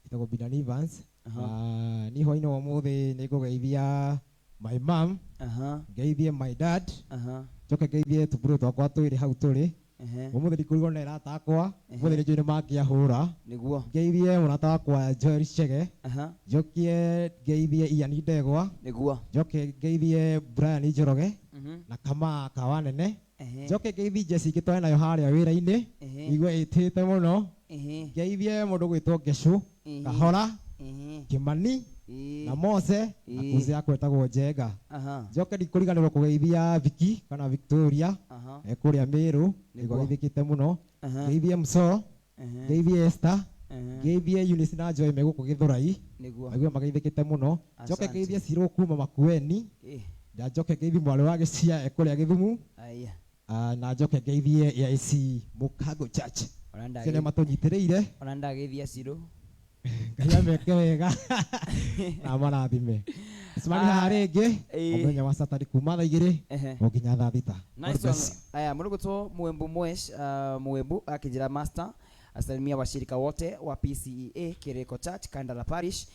D: Njĩtagwo Bidan Evans.
A: Aha.
D: Ah, niĩ hwainĩ wa ũmũthĩ nĩ ngũgeithia my mom.
A: Aha.
D: Ngeithie my dad.
A: Aha.
D: Njoke ngeithie tũbũrũ twakwa twĩrĩ hau tũrĩ.
A: Ehe.
D: Ũmũthĩ ndikũrigwo nĩ arata akwa, ũmũthĩ nĩ njũĩ nĩ mangĩahũra.
A: Nĩguo.
D: Ngeithie mũrata wakwa Joel Chege.
A: Aha.
D: Njokie ngeithie Ian Ndegwa.
A: Nĩguo.
D: Njoke ngeithie Brian Njoroge
A: Mhm.
D: na Kamaa Kawanene.
A: Ehe.
D: Njoke ngeithie Jesse ingĩ nayo harĩa wĩra-inĩ.
A: Ehe.
D: Igue ĩtĩte mũno.
A: Ehe.
D: Ngeithie mũndũ gwĩtwo Ngeshu,
A: Ehe.
D: Kahora,
A: Ehe.
D: Kimani
A: Ĩĩ.
D: na Mose na
A: Ĩĩ.
D: kuzi yakwa ĩtagwo Njenga.
A: Aha.
D: Njoke ndikũriganĩrwo kũgeithia Viki kana Victoria
A: Aha.
D: e kũrĩa Meru,
A: Nĩguo.
D: nĩguo geithĩkĩte mũno.
A: Aha.
D: Ngeithie Mso,
A: Ehe.
D: ngeithie Esther,
A: Ehe.
D: ngeithie Eunice na Joy me gũkũ Gĩthũrai,
A: Nĩguo.
D: maigue mageithĩkĩte mũno. Njoke
A: Asante.
D: ngeithie Cirũ kuma Makueni,
A: Ĩĩ.
D: na njoke ngeithie mwarĩ wa Gĩcia e kũrĩa Gĩthumu,
A: Aya.
D: ah, na njoke ngeithie AIC Mũkango Church.
A: Ona
D: Acio nĩ matũnyitĩrĩire,
A: Ona ndageithia Cirũ.
D: Ngai ameke wega na amarathime. Tũcemanie haha rĩngĩ
A: ĩĩ.
D: o mũthenya wa Saturday kuma thaa igĩrĩ
A: Ehe.
D: o nginya thaa thita. God
A: Nice one.
D: bless you.
A: Aya, mũrũgũtwo Mwembu Mwesh, Mwembu akijira master asalimia washirika wote wa PCEA Kiriko Church Kandala Parish.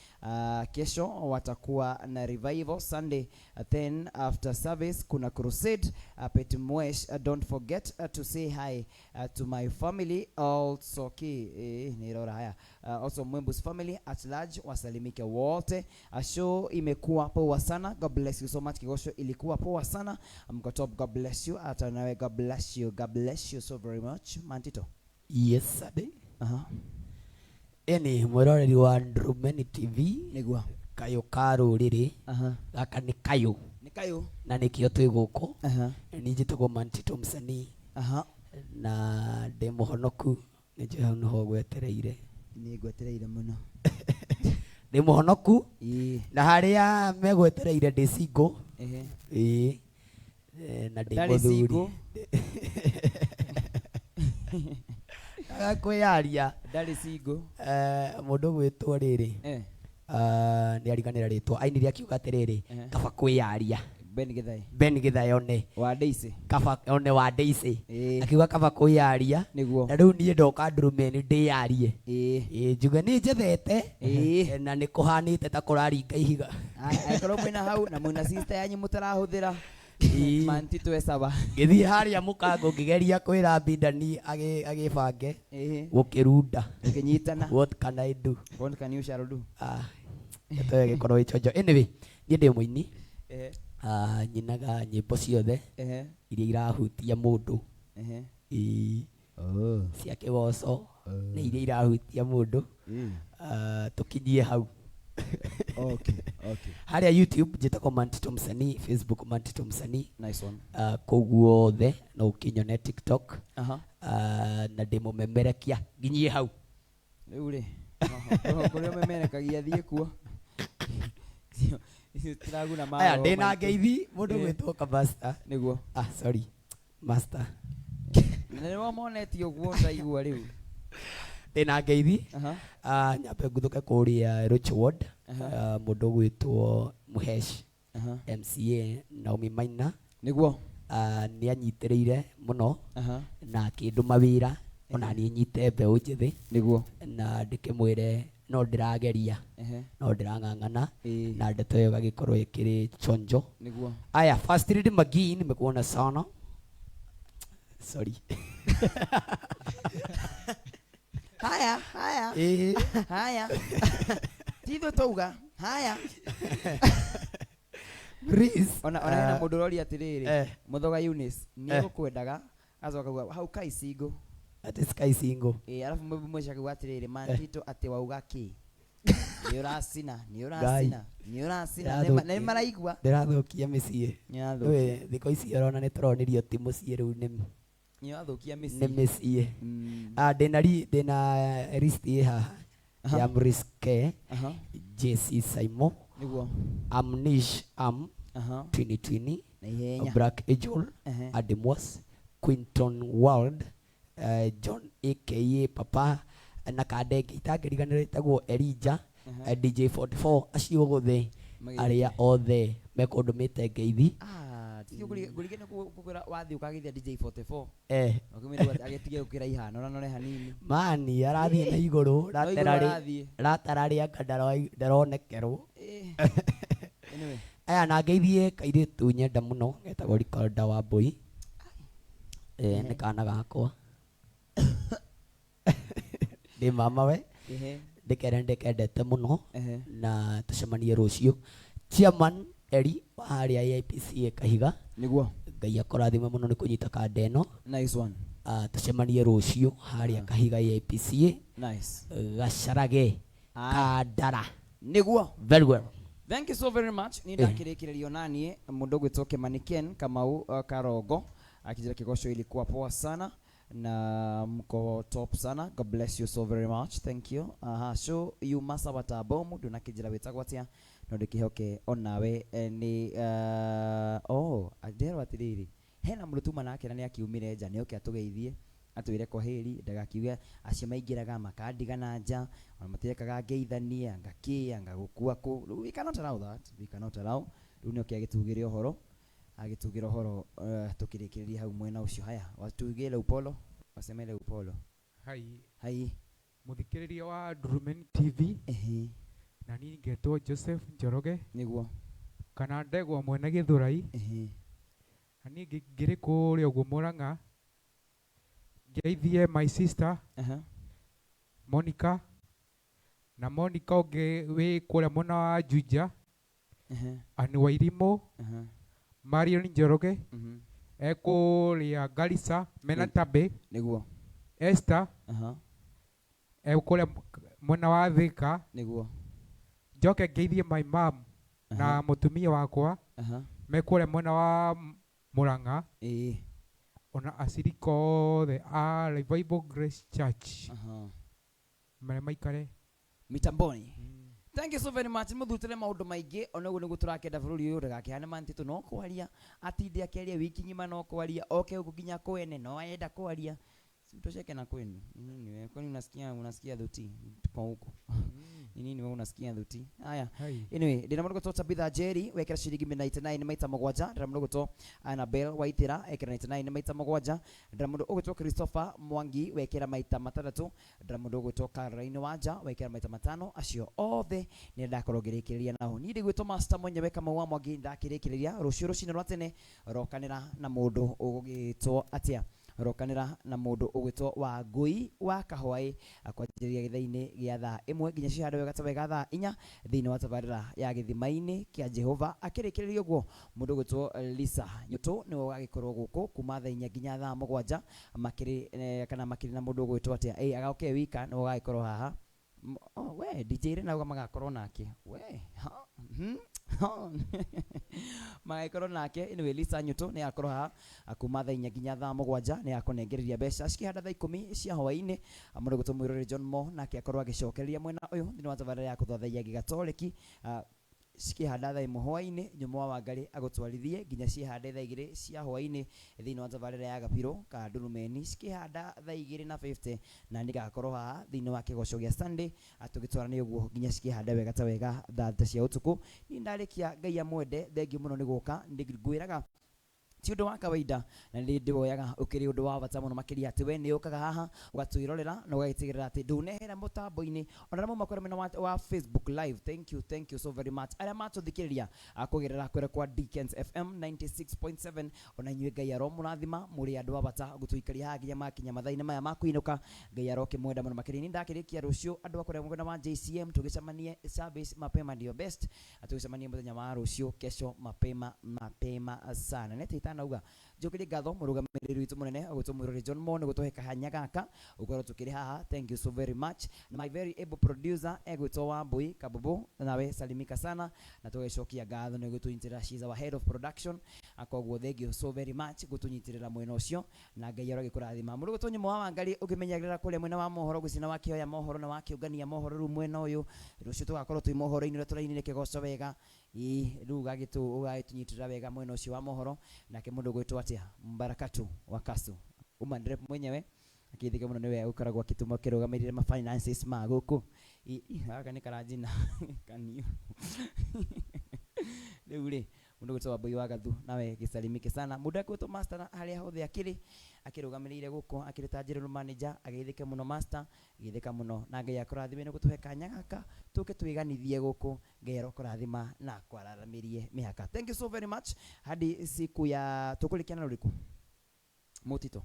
A: Kesho watakuwa na revival Sunday, then after service kuna crusade. Pet Mwesh, don't forget to say hi to my family also ki nirora haya also Mwembu's family at large wasalimike wote. Show imekuwa poa sana, God bless you so much. Kigosho ilikuwa poa sana, mko top, God bless you. Hata nawe God bless you, God bless you so very much Mantito.
B: Yes, Ade.
A: Aha.
B: Ĩni mwĩroreri wa Ndrumeni TV.
A: Nĩguo.
B: Kayũ ka rũrĩrĩ.
A: Aha.
B: Gaka nĩ kayũ.
A: Nĩ kayũ.
B: Na nĩkĩo twĩ gũkũ.
A: Aha.
B: Niĩ njĩtagwo Mantito Msanii.
A: Aha.
B: Na ndĩ mũhonoku. Nĩ njũĩ hau nĩho ngwetereire.
A: Nĩ ngwetereire mũno.
B: Ndĩ mũhonoku.
A: Ĩĩ.
B: Na harĩa megwetereire ndĩ single.
A: Ehe.
B: Ĩĩ. Na ndĩ
A: Ndarĩ
B: mũthuri.
A: single.
B: Kwĩyaria.
A: Ndarĩ single.
B: Mũndũ gwĩtwo rĩrĩ.
A: Eh.
B: Nĩ ariganĩra rĩtwa. Ainire akiuga atĩrĩrĩ,
A: Eh.
B: kaba kwĩyaria.
A: Ben Githae.
B: Ben Githae one.
A: Wa Daisy.
B: Kaba one wa Daisy.
A: Ĩĩ.
B: Akiuga kaba kwĩyaria.
A: Nĩguo.
B: Na rĩu niĩ ndoka Ndrumeni ndĩyarie.
A: Ĩĩ.
B: Ĩĩ, njuge nĩ njethete.
A: Ĩĩ.
B: Na nĩ kũhanĩte ta kũraringa ihiga.
A: Angĩkorwo mwĩna hau na mwĩna sister yanyu mũtarahũthĩra.
B: Ĩĩ.
A: Mantito e sawa.
B: Ngĩthiĩ harĩa mũkango ngĩgeria kwĩra Bindani agĩbange.
A: Ĩĩ.
B: Gũkĩrunda.
A: Gũkĩnyitana.
B: What can I do?
A: What can you shall do?
B: Ah, ndeto ĩyo ĩgĩkorwo ĩ chonjo. Anyway, niĩ ndĩ mũini.
A: Ehe.
B: Nyinaga nyĩmbo ciothe
A: Ehe.
B: iria irahutia mũndũ.
A: Ehe.
B: Ĩĩ. Cia kĩgoco nĩ iria irahutia mũndũ. Tũkinyie hau.
A: Okay, okay.
B: Harĩa YouTube njĩtagwo Mantito Msanii, Facebook Mantito Msanii.
A: Nice one.
B: Kũu guothe no ũkĩnyone TikTok.
A: Aha.
B: Na ndĩmũmemerekia nginyie hau.
A: Rĩu rĩ, kũrĩa ũmemerekagia thiĩ kuo. Icio tiraguna
B: Aya,
A: maroho
B: ndĩna
A: maitũ.
B: ngeithi mũndũ
A: Ĩĩ.
B: gwĩtwo Kabasta.
A: Nĩguo.
B: Ah, sorry. Master.
A: Na nĩwe monetie ũguo ndaigua rĩu.
B: Ndĩna ngeithi.
A: Aha.
B: Nyambe nguthũke kũrĩa Ruchi Ward.
A: Aha.
B: Mũndũ gwĩtwo Mũhesh.
A: Aha.
B: MCA Naomi Maina.
A: Nĩguo.
B: Nĩ anyitĩrĩire mũno.
A: Aha.
B: Na akĩndũma wĩra ona niĩ nyite mbeũ njĩthĩ.
A: Nĩguo.
B: Na ndĩkĩmwĩre no ndĩrageria.
A: Ehe.
B: No ndĩrang'ang'ana.
A: Ĩĩ.
B: Na ndeto ĩyo ĩgagĩkorwo ĩkĩrĩ chonjo.
A: Nĩguo.
B: Aya, First Lady Magii nimekuona sana. Sorry.
A: Haya, haya.
B: Ĩĩ.
A: Haya. Ti ithuĩ twauga. Haya.
B: Please.
A: Ona ona hena mũndũ ũroria atĩrĩrĩ,
B: eh.
A: Mũthoga Eunice nĩ
B: Eh.
A: egũkwendaga acoka kuga hau kai single.
B: Ati sky single.
A: Ĩĩ, arabu mũndũ akiuga atĩrĩrĩ, Mantito atĩ wauga kĩ? Nĩ ũracina, nĩ ũracina, nĩ ũracina. Nĩ maraigua.
B: Ndĩrathũkia mĩciĩ.
A: Nĩ ũrathũkia.
B: Wĩ, thikũ ici ũrona nĩ tũronirio ti mũciĩ rĩu nĩ
A: Nĩ ũrathũkia mĩciĩ.
B: nĩ mĩciĩ. Ndĩna list ĩ haha
A: Aha.
B: ya Mriske,
A: Aha.
B: JC Saimo,
A: Nĩguo.
B: Amnish Am,
A: Aha.
B: Twini Twini,
A: Na ihenya.
B: Black Angel,
A: Ehe.
B: Ademos, Quinton World, John aka Papa, na kandenge itangĩriganĩrwo ĩtagwo Elijah,
A: Aha.
B: DJ 44 acio othe
A: Magĩthiĩ.
B: arĩa othe mekũndũmĩte ngeithi.
A: Ah, ngũrige nĩ kũkwĩra wathiĩ ũkagĩthia DJ 44.
B: Eh.
A: Ũkĩmwĩra agĩtige gũkĩra ihano na nore hanini.
B: Mani arathiĩ na igũrũ
A: No igũrũ
B: ratera
A: arathiĩ.
B: ratera rĩanga ndaronekerwo.
A: Eh. Anyway.
B: Aya na ngeithie kairĩtu nyenda mũno getagwo Ricarda Wambui. Eh, nĩ kana gakwa ndĩ mama we.
A: Ehe.
B: Ndĩkere ndĩkendete mũno.
A: Ehe.
B: Na tũcemanie rũciũ. Chairman Eri wa harĩa AIPCA Kahiga.
A: Nĩguo.
B: Ngai akũrathime mũno nĩ kũnyita kanda ĩno.
A: Nice one.
B: Ah, tũcemanie rũciũ harĩa Kahiga AIPCA.
A: Nice.
B: Gacarage.
A: Ah.
B: Kandara.
A: Nĩguo.
B: Very well.
A: Thank you so very much. Nĩ ndakĩrĩkĩrĩrio naniĩ mũndũ ũgwĩtwo Kimani Ken Kamau Karongo akijira kĩgoco ilikuwa poa sana na mko top sana. God bless you so very much. Thank you. Aha, so you masa watabomu ndunakĩnjĩra wĩtagwo atĩa no ndĩkĩhoke onawe nĩ oh nderwo atĩrĩrĩ hena mũndũ tuma nake na nĩ akiumire nja nĩ oke atũgeithie atwĩre kwaheri ndagakiuge acio maingĩraga makandigana nja ona matirekaga ngeithanie anga kĩ anga gũkua kũ. Rĩu we cannot allow that, we cannot allow. Rĩu nĩ oke agĩtugĩre ũhoro agĩtugĩre ũhoro tũkĩrĩkĩrĩria hau mwena ũcio. Haya, watugĩre upolo wasemele upolo.
E: Hai.
A: Hai.
E: Mũthikĩrĩria wa Ndurumeni TV.
A: Ehe.
E: Na niĩ ngetwo Joseph Njoroge.
A: Nĩguo.
E: Kana ndegwa mwene Gĩthũrai.
A: Ehe.
E: Na niĩ ngĩrĩ kũrĩa ũguo Mũrang'a ngeithie my sister.
A: Aha.
E: Monica na Monica ũngĩ wĩ kũrĩa mwena wa Juja.
A: Ehe.
E: Anne Wairimũ.
A: Aha.
E: Marion Njoroge.
A: Mhm.
E: Ekũrĩa Garissa mena Tabe.
A: Nĩguo.
E: Esther.
A: Aha.
E: Ekũrĩa mwena wa Thika.
A: Nĩguo.
E: Njoke ngeithie my mom na mũtumia wakwa.
A: Aha.
E: Me kũrĩa mwena wa Mũrang'a.
A: Ĩĩ.
E: Ona acirika othe a Revival Grace Church.
A: Aha.
E: Marĩa maikare
A: mitamboni. Thank you so very much. Mũthutĩre maũndũ maingĩ ona ũguo nĩguo tũrakenda bũrũri ũyũ ndagakĩhane mantĩtũ no kwaria atinde akĩaria wiki ng'ima no kwaria oke gũkũ nginya kwene no arenda kwaria. Si utosheke na kwenu. Ni nini wewe? Kwani unasikia dhuti kwa huko? Ni nini wewe unasikia dhuti? Haya.
E: Hai.
A: Anyway, ndĩna mũndũ ũgwĩtwo Tabitha Njeri wekĩra ciringi 99 maita mũgwanja. Ndĩna mũndũ ũgwĩtwo Annabel Waithĩra ekĩra 99 maita mũgwanja. Ndĩna mũndũ ũgwĩtwo Christopher Mwangi wekĩra maita matandatũ. Ndĩna mũndũ ũgwĩtwo Caroline Wanja wekĩra maita matano. Acio othe nĩ ndakorwo ngĩrĩkĩrĩria nao. Niĩ ndĩgwĩtwo Master mwenyewe Kamau wa Mwangi ndakĩrĩkĩrĩria rũciũ rũcinĩ rwa tene rokanĩra na mũndũ ũgũgĩtwo atĩa rokanĩra na mũndũ ũgwĩtwo Wangũi wa Kahwaĩ kwanjĩrĩria gĩthaa-inĩ gĩa thaa ĩmwe nginya cihande wega ta wega thaa inya thĩinĩ wa tabarĩra ya gĩthima-inĩ kĩa Jehova. Akĩrĩkĩrĩria ũguo mũndũ ũgwĩtwo Lisa Nyũtũ nĩwe ũgagĩkorwo gũkũ kuma thaa inya nginya thaa mũgwanja makĩrĩ kana makĩrĩ na mũndũ ũgwĩtwo atĩa agoke wika nĩwe ũgagĩkorwo haha. Oh, we DJ rĩ nauga magakorwo nake we ha, ha. Magagĩkorwo nake. Anyway, Lisa Nyũtũ nĩ akorwo haha kuma thaa inya nginya thaa mũgwanja nĩ akũnengereria mbeca cikĩhanda thaa ikũmi cia hwaĩ-inĩ. Mũndũ ũgwĩtwo Mwĩroreri John Mo nake akorwo agĩcokereria mwena ũyũ thĩinĩ wa tabarĩra ya kũthathaiya gĩgatoreki cikĩhanda thaa ĩmwe hwaĩ-inĩ nyũmba wa Wangari agũtwarithie nginya cihande thaa igĩrĩ cia hwaĩ-inĩ thĩinĩ wa tabarĩra ya Gabirũ ka Ndurumeni cikĩhanda thaa igĩrĩ na 50 na nĩngakorwo haha thĩinĩ wa kĩgoco gĩa Sunday tũgĩtwarane ũguo nginya cikĩhande wega ta wega thaa thita cia ũtukũ. Niĩ ndarĩkia Ngai amwende thengiũ mũno nĩ gũka ngwĩraga ti ũndũ wa kawaida na nĩ ndĩwoyaga ũkĩrĩ ũndũ wa bata mũno makĩria atĩ we nĩ ũkaga haha ũgatwĩrorera na ũgagĩtigĩrĩra atĩ ndũnehera mũtambo-inĩ ona arĩa mauma kũrĩa mwena wa Facebook live. Thank you, thank you so very much arĩa matũthikĩrĩria kũgerera kũrĩa kwa Deacons FM 96.7 ona inyuĩ Ngai aromũrathima mũrĩ andũ a bata gũtũikaria haha nginya makinya mathaa-inĩ maya ma kũinũka. Ngai arokĩmwenda mũno makĩria. Nĩ ndakĩrĩkia rũciũ andũ a kũrĩa mwena wa JCM tũgĩcemanie service mapema ndio best tũgĩcemanie mũthenya wa rũciũ kesho mapema mapema sana. Nĩ itana uga njokerie ngatho mũrũgamĩrĩri witũ mũnene ũgwĩtwo Mwĩroreri John Mo nĩ gũtũhe kahanya gaka ũkorwo tũkĩrĩ haha. Thank you so very much. Na my very able producer egwĩtwo Wambui Kabubu nawe salimika sana na tũgĩcokia ngatho nĩ gũtũnyitĩrĩra. She's our head of production koguo thank you so very much gũtũnyitĩrĩra mwena ũcio na Ngai arogĩkũrathima. Mũndũ ũgwĩtwo Nyũmũ wa Wangari ũkĩmenyagĩrĩra kũrĩa mwena wa mohoro gũcina wakĩoya mohoro na wakĩũngania mohoro rĩu mwena ũyũ rũciũ tũgakorwo twĩ mohoro-inĩ ũrĩa tũrainire kĩgoco wega ĩ rĩu ũgagĩtũnyitĩrĩra wega mwena ũcio wa mohoro. Nake mũndũ ũgwĩtwo atĩa Mbarakatu wa Kasu woman rep mwenyewe akĩthika mũno nĩwe ũkoragwo akĩtũma kĩrũgamĩrĩre ma finances ma gũkũ. Gaka nĩ karanjina kaniũ rĩu rĩ mũndũ ũgwĩtwo Wambui wa Gathu nawe gĩsalimike sana. Mũndũ akwĩtwo master na harĩa hothe akĩrĩ akĩrũgamĩrĩire gũkũ akĩrĩ ta general manager agĩthĩke mũno master agĩthĩka mũno na Ngai akũrathime nĩ gũtũhe kanya gaka tũke twĩganithie gũkũ. Ngai arokũrathima na kwararamĩrie mĩhaka. Thank you so very much. Hadi siku ya tũkũrĩkia na rũrĩkũ? Mutito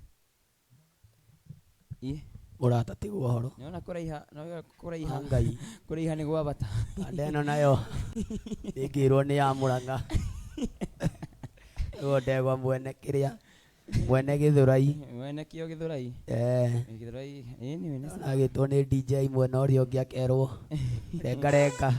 A: ĩ
B: Mũrata tiguo ũhoro.
A: Nĩona kũraiha, nĩona kũraiha.
B: Ngai.
A: Kũraiha nĩ gwa bata.
B: Kanda ĩno nayo ĩngĩrwo nĩ ya Mũrang'a. Nĩguo ndegwa mwene kĩrĩa mwene Gĩthũrai.
A: Mwene kĩo Gĩthũrai.
B: Eh.
A: Gĩthũrai anyway nĩ sawa.
B: Agĩtwo nĩ DJ mwena ũrĩa ũngĩ akerwo renga renga.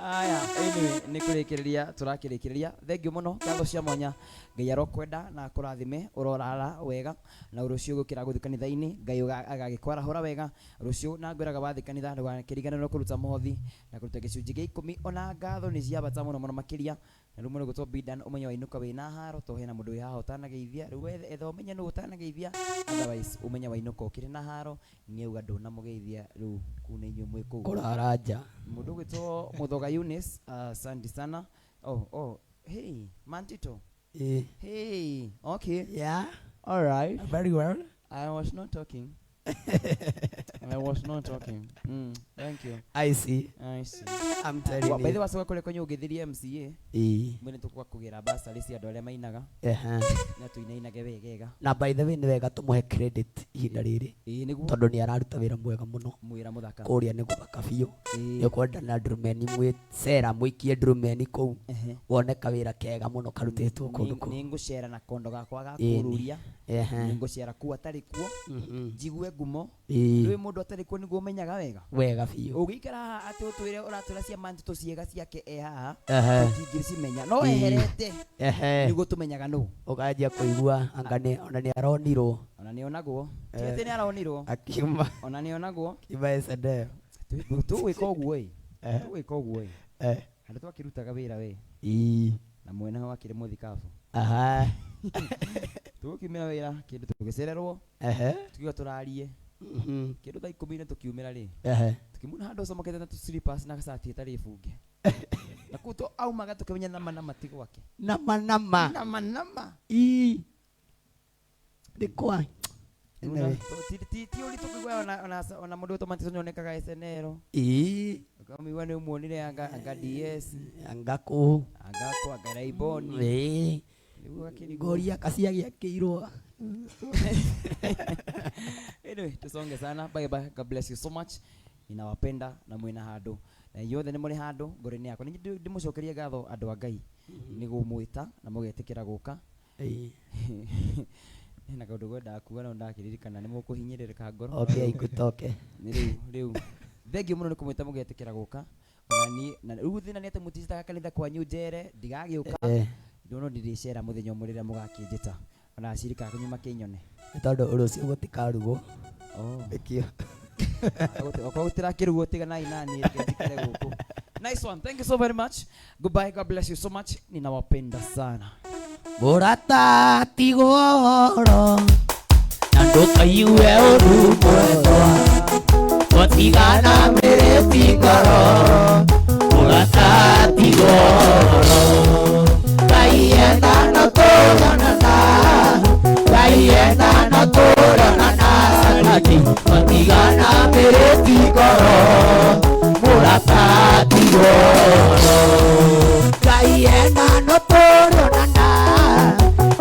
A: Aya, anyway nĩ kũrĩkĩrĩria tũrakĩrĩkĩrĩria. Thengiũ mũno, ngatho cia mwanya. Ngai arokwenda na akũrathime, ũrorara wega na rũciũ gũkĩra gũthiĩ kanitha-inĩ. Ngai agagĩkwarahũra wega rũciũ, na ngwĩraga wathiĩ kanitha ndũgakĩriganĩrwo kũruta mũhothi na kũruta gĩcunjĩ gĩa 10. Ona ngatho nĩ cia bata mũno mũno makĩria. Na rĩu mũndũ gwĩtwo Bidan ũmenye wainũka wĩna haro to hena mũndũ wĩ haha ũtanageithia. Rĩu etha ũmenye nũ ũtanageithia, otherwise ũmenye wainũka ũkĩrĩ na haro nĩ auga ndũnamũgeithia. Rĩu kũu nĩ inyuĩ mwĩ kũu
B: Kũrara nja.
A: Mũndũ gwĩtwo Muthoga Eunice, asante sana. Oh, oh, hey, Mantito.
B: Eh.
A: Hey, okay.
B: Yeah.
A: All right.
B: Very well.
A: I was not talking. I was not talking. Thank you.
B: I see.
A: I see.
B: I'm telling
A: By the
B: you.
A: way, wacoka kũrĩa kwenyu ũngĩthirie MCA.
B: Ĩĩ.
A: Mwene tũkwa kũgĩra bursary cia andũ arĩa mainaga.
B: Ehe.
A: Na tũinainage wegega.
B: Na by the way nĩ wega tũmũhe credit ihinda rĩrĩ.
A: Ĩĩ nĩguo.
B: Tondũ nĩ araruta wĩra mwega mũno.
A: Mwĩra mũthaka.
B: Kũrĩa nĩ gũthaka biũ.
A: Ĩĩ.
B: Nĩ ũkwenda na ndurumeni mwĩ cera mũikie ndurumeni kũu.
A: Ehe.
B: Wone kawĩra kega mũno karutĩtwo kũndũ kũu.
A: Nĩ ngũcera na kondo gakwa ga
B: Ĩĩ.
A: kũruria.
B: Ehe.
A: Nĩ ngũcera kuo atarĩ kuo. Njigue ngumo.
B: Ĩĩ.
A: Ndũĩ mũndũ atarĩ kuo nĩguo ũmenyaga wega.
B: Wega biũ.
A: Ũngĩikara haha atĩ ũtwĩre ũratwĩra cia Mantito ciega ciake e haha.
B: Ehe.
A: Tũtingĩcimenya. No
B: Ĩĩ.
A: eherete.
B: Ehe.
A: Nĩguo tũmenyaga nũ.
B: Ũkanjia kũigua anga nĩ ona nĩ aronirwo.
A: Ona nĩ onagwo. Ti atĩ nĩ aronirwo.
B: Akiuma.
A: Ona nĩ onagwo.
B: Akiuma SNL.
A: Tũgwĩka ũguo ĩ.
B: Eh.
A: Tũgwĩka ũguo ĩ.
B: Eh.
A: Handũ twakĩrutaga wĩra we.
B: Ĩĩ.
A: Na mwene ho akĩrĩ mũthikabu.
B: Aha.
A: Tũgũkiumĩra wĩra kĩndũ tũgĩcererwo.
B: Ehe.
A: Tukiuga tũrarie. Kĩndũ thaa 10 tũkiumĩra rĩ.
B: Ehe.
A: Tũkĩmuona handũ acomokete na tũ slippers na gacati ĩtarĩ bunge. Na kũu to aumaga tũkĩmenya nama nama ti gwake.
B: Nama nama.
A: Nama nama.
B: Ĩĩ. Nĩ kwa. Anyway.
A: Ti ũritũ kũigua ona mũndũ wĩtwo Mantito nĩonekaga SNL.
B: Ĩĩ.
A: Ũkamũigua nĩ ũmuonire anga DS.
B: Anga kũ.
A: Anga kũ anga Raiboni.
B: Ĩĩ.
A: Nĩguo akĩrigwo.
B: Ngoria kaciagĩakĩirwo.
A: Anyway, tusonge sana. Bye bye. God bless you so much. Ninawapenda na mwina handũ. Na inyuothe nĩ mũrĩ handũ ngoro-inĩ yakwa. Nĩ ndĩmũcokerie ngatho andũ a Ngai nĩ gũmwĩta na mũgetĩkĩra gũka.
B: Ĩĩ.
A: Hena kaũndũ ngwendaga kuga no ndakĩririkana nĩ mũkũhinyĩrĩrĩka ngoro.
B: Okay, ikutoke.
A: Nĩ rĩu rĩu. Thengiũ mũno nĩ kũmwĩta mũgetĩkĩra gũka. Ona niĩ na rĩu thĩna nĩ atĩ mũtinjĩtaga kanitha kwanyu njere ndigagĩũka.
B: Eh.
A: No ndĩrĩcera mũthenya ũmwe rĩrĩa mũgakĩnjĩta. Ona acirika akanyu makĩnyone.
B: Nĩ tondũ rũciũ gũtikarugwo.
A: Oh.
B: Nĩkĩo.
A: Okorwo gũtirakĩrugwo tiganai nani reke njikare gũkũ. Nice one. Thank you so very much. Goodbye. God bless you so much. Ninawapenda sana.
B: Mũrata tigwo ũhoro na ndũkaigue ũru mwendwa twatigana mĩrĩti ngoro mũrata tigwo ũhoro Ngai enda no tũronana Ngai enda no tũronana Satani twatigana mĩrĩti ngoro mũrata tigwo ũhoro Ngai enda no tũronana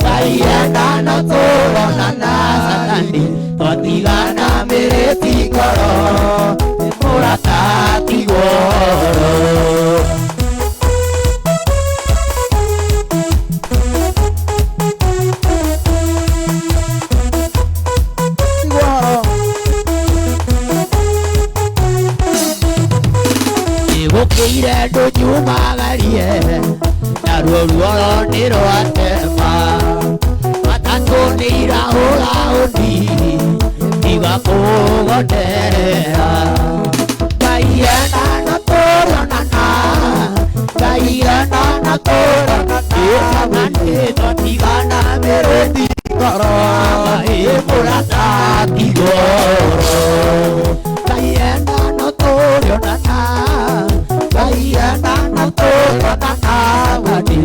B: Ngai enda no tũronana Satani twatigana mĩrĩti ngoro mũrata tigwo ũhoro. Nĩgũkĩire ndũnyumagarie naruo ruoro nĩ rwatema matatũ nĩ irahũra ũni tiga kũgonderera Ngai enda no tũronana Ngai enda no tũronana Satani twatigana mĩrĩti ngoro ĩ mũrata tigwo ũhoro Ngai enda no tũronana Ngai enda no tũronana Satani